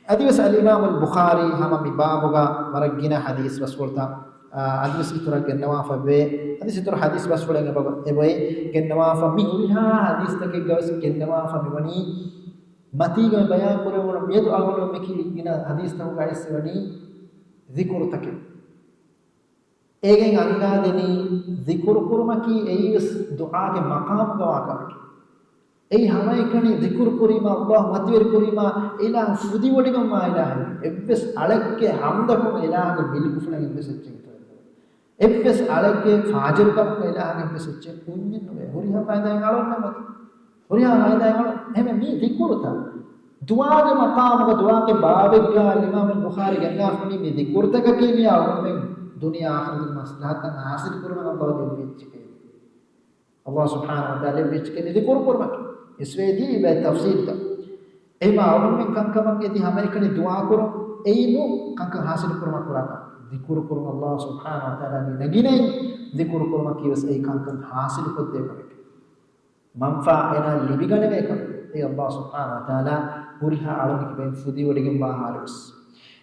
އަދިވެސް އަލްއިމާމުލް ބުޚާރީ ހަމަ މި ބާބުގަ ވަރަށް ގިނަ ޙަދީޘް ބަސްފުޅުތައް، އާ، އަދިވެސް އިތުރަށް ގެންނަވާފައެވެ. އަދިވެސް އިތުރަށް ޙަދީޘް ބަސްފުޅެއް އެބަ، އެބައި ގެންނަވާފަ. މި ހުރިހާ ޙަދީޘްތަކެއްގަވެސް ގެންނަވާފަ މިވަނީ، މަތީގަ މި ބަޔާން ކުރެވުނު މިއަދު އަޅުގަނޑު މިކިޔި ގިނަ ޙަދީޘްތަކުގަ އައިސްވަނީ ޛިކުރުތަކެއް. އޭގެން އަންގާދެނީ، ޛިކުރު ކުރުމަކީ އެއީވެސް ދުޢާގެ މަޤާމުގަވާ ކަމެކޭ. އެއީ ހަމައެކަނި ޛިކުރު ކުރީމާ، ﷲ މަތިވެރި ކުރީމާ، އިލާހު ފުދިވޮޑިގެންވާ އިލާހެއް. އެއްވެސް އަޅެއްގެ ހަމްދަކުން އިލާހުގެ މިލްކުފުޅެއް އެއްވެސް އެއްޗެއް އިތުރެއް ނުވޭ. އެއްވެސް އަޅެއްގެ ފާޖިރުކަމަކުން އިލާހުގެ އެއްވެސް އެއްޗެއް ކުންޏެއް ނުވޭ. ހުރިހާ ފައިދާއެއް އަޅުގަނޑަށް އޮތީ. ހުރިހާ ފައިދާއެއް އަޅު. އެހެންވެ މީ ޛިކުރުތައް. ދުޢާގެ މަޤާމުގަ ދުޢާގެ ބާވެއްގަ އިމާމުލް ބުޚާރީ ގެންނާފަ ވަނީ މި ޛިކުރުތަކަކީ މި އަޅުގަނޑުމެން ދުނިޔެ އާޚިރަތުގެ މަޞްލަޙަތަށް ޙާޞިލު ކުރުމަށް ﷲ ދެއްވި އެއްޗެކޭ. ﷲ ސުބްޙާނަހޫ ވަތަޢާލާ ދެއްވި އެއްޗެކޭ މި ޛިކުރު ކުރުމަކީ. އިސްވެދީ ބައެއް ތަފްޞީލްތައް. އެހެންވީމާ އަޅުގަނޑުމެން ކަންކަމަށް އެދި ހަމައެކަނި ދުޢާ ކުރުން އެއީ ނޫން ކަންކަން ޙާޞިލު ކުރުމަށް ކުރާ ކަމެއް. ޛިކުރު ކުރުން ﷲ ސުބްޙާނަހޫ ވަތަޢާލާ ގިނަ ގިނައިން ޛިކުރު ކުރުމަކީވެސް އެއީ ކަންކަން ޙާޞިލުކޮށްދޭ ކަމެކޭ. މަންފާ އޭނާ ލިބިގަނެވޭ ކަމެއް. އެއީ ﷲ ސުބްޙާނަހޫ ވަތަޢާލާ ހުރިހާ އަޅުގަނޑު ބައިން ފުދިވޮޑިގެންވާ ޙާލުވެސް.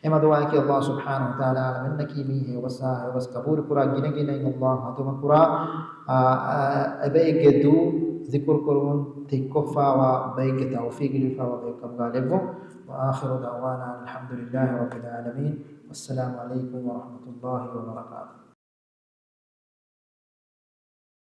އެމަ ދުޢާއަކީ ﷲ ސުބްޙާނަހޫ ވަތަޢާލާ އަޅަމެންނަކީ މީ ހެޔޮވަސް ހެޔޮވަސް ޤަބޫލު ކުރާ ގިނަ ގިނައިން ﷲ މަތުމަ ކުރާ، އާ، އާ، އެބައެއްގެ ދޫ ޛިކުރު ކުރުމުން ތެއްކޮށްފާވާ ބައެއްގެ ތައުފީޤު ލިބިފާވާ ބައެއް ކަމުގަ ލެއްވުން. وآخر دعوانا أن الحمد لله رب العالمين. والسلام عليكم ورحمة الله وبركاته.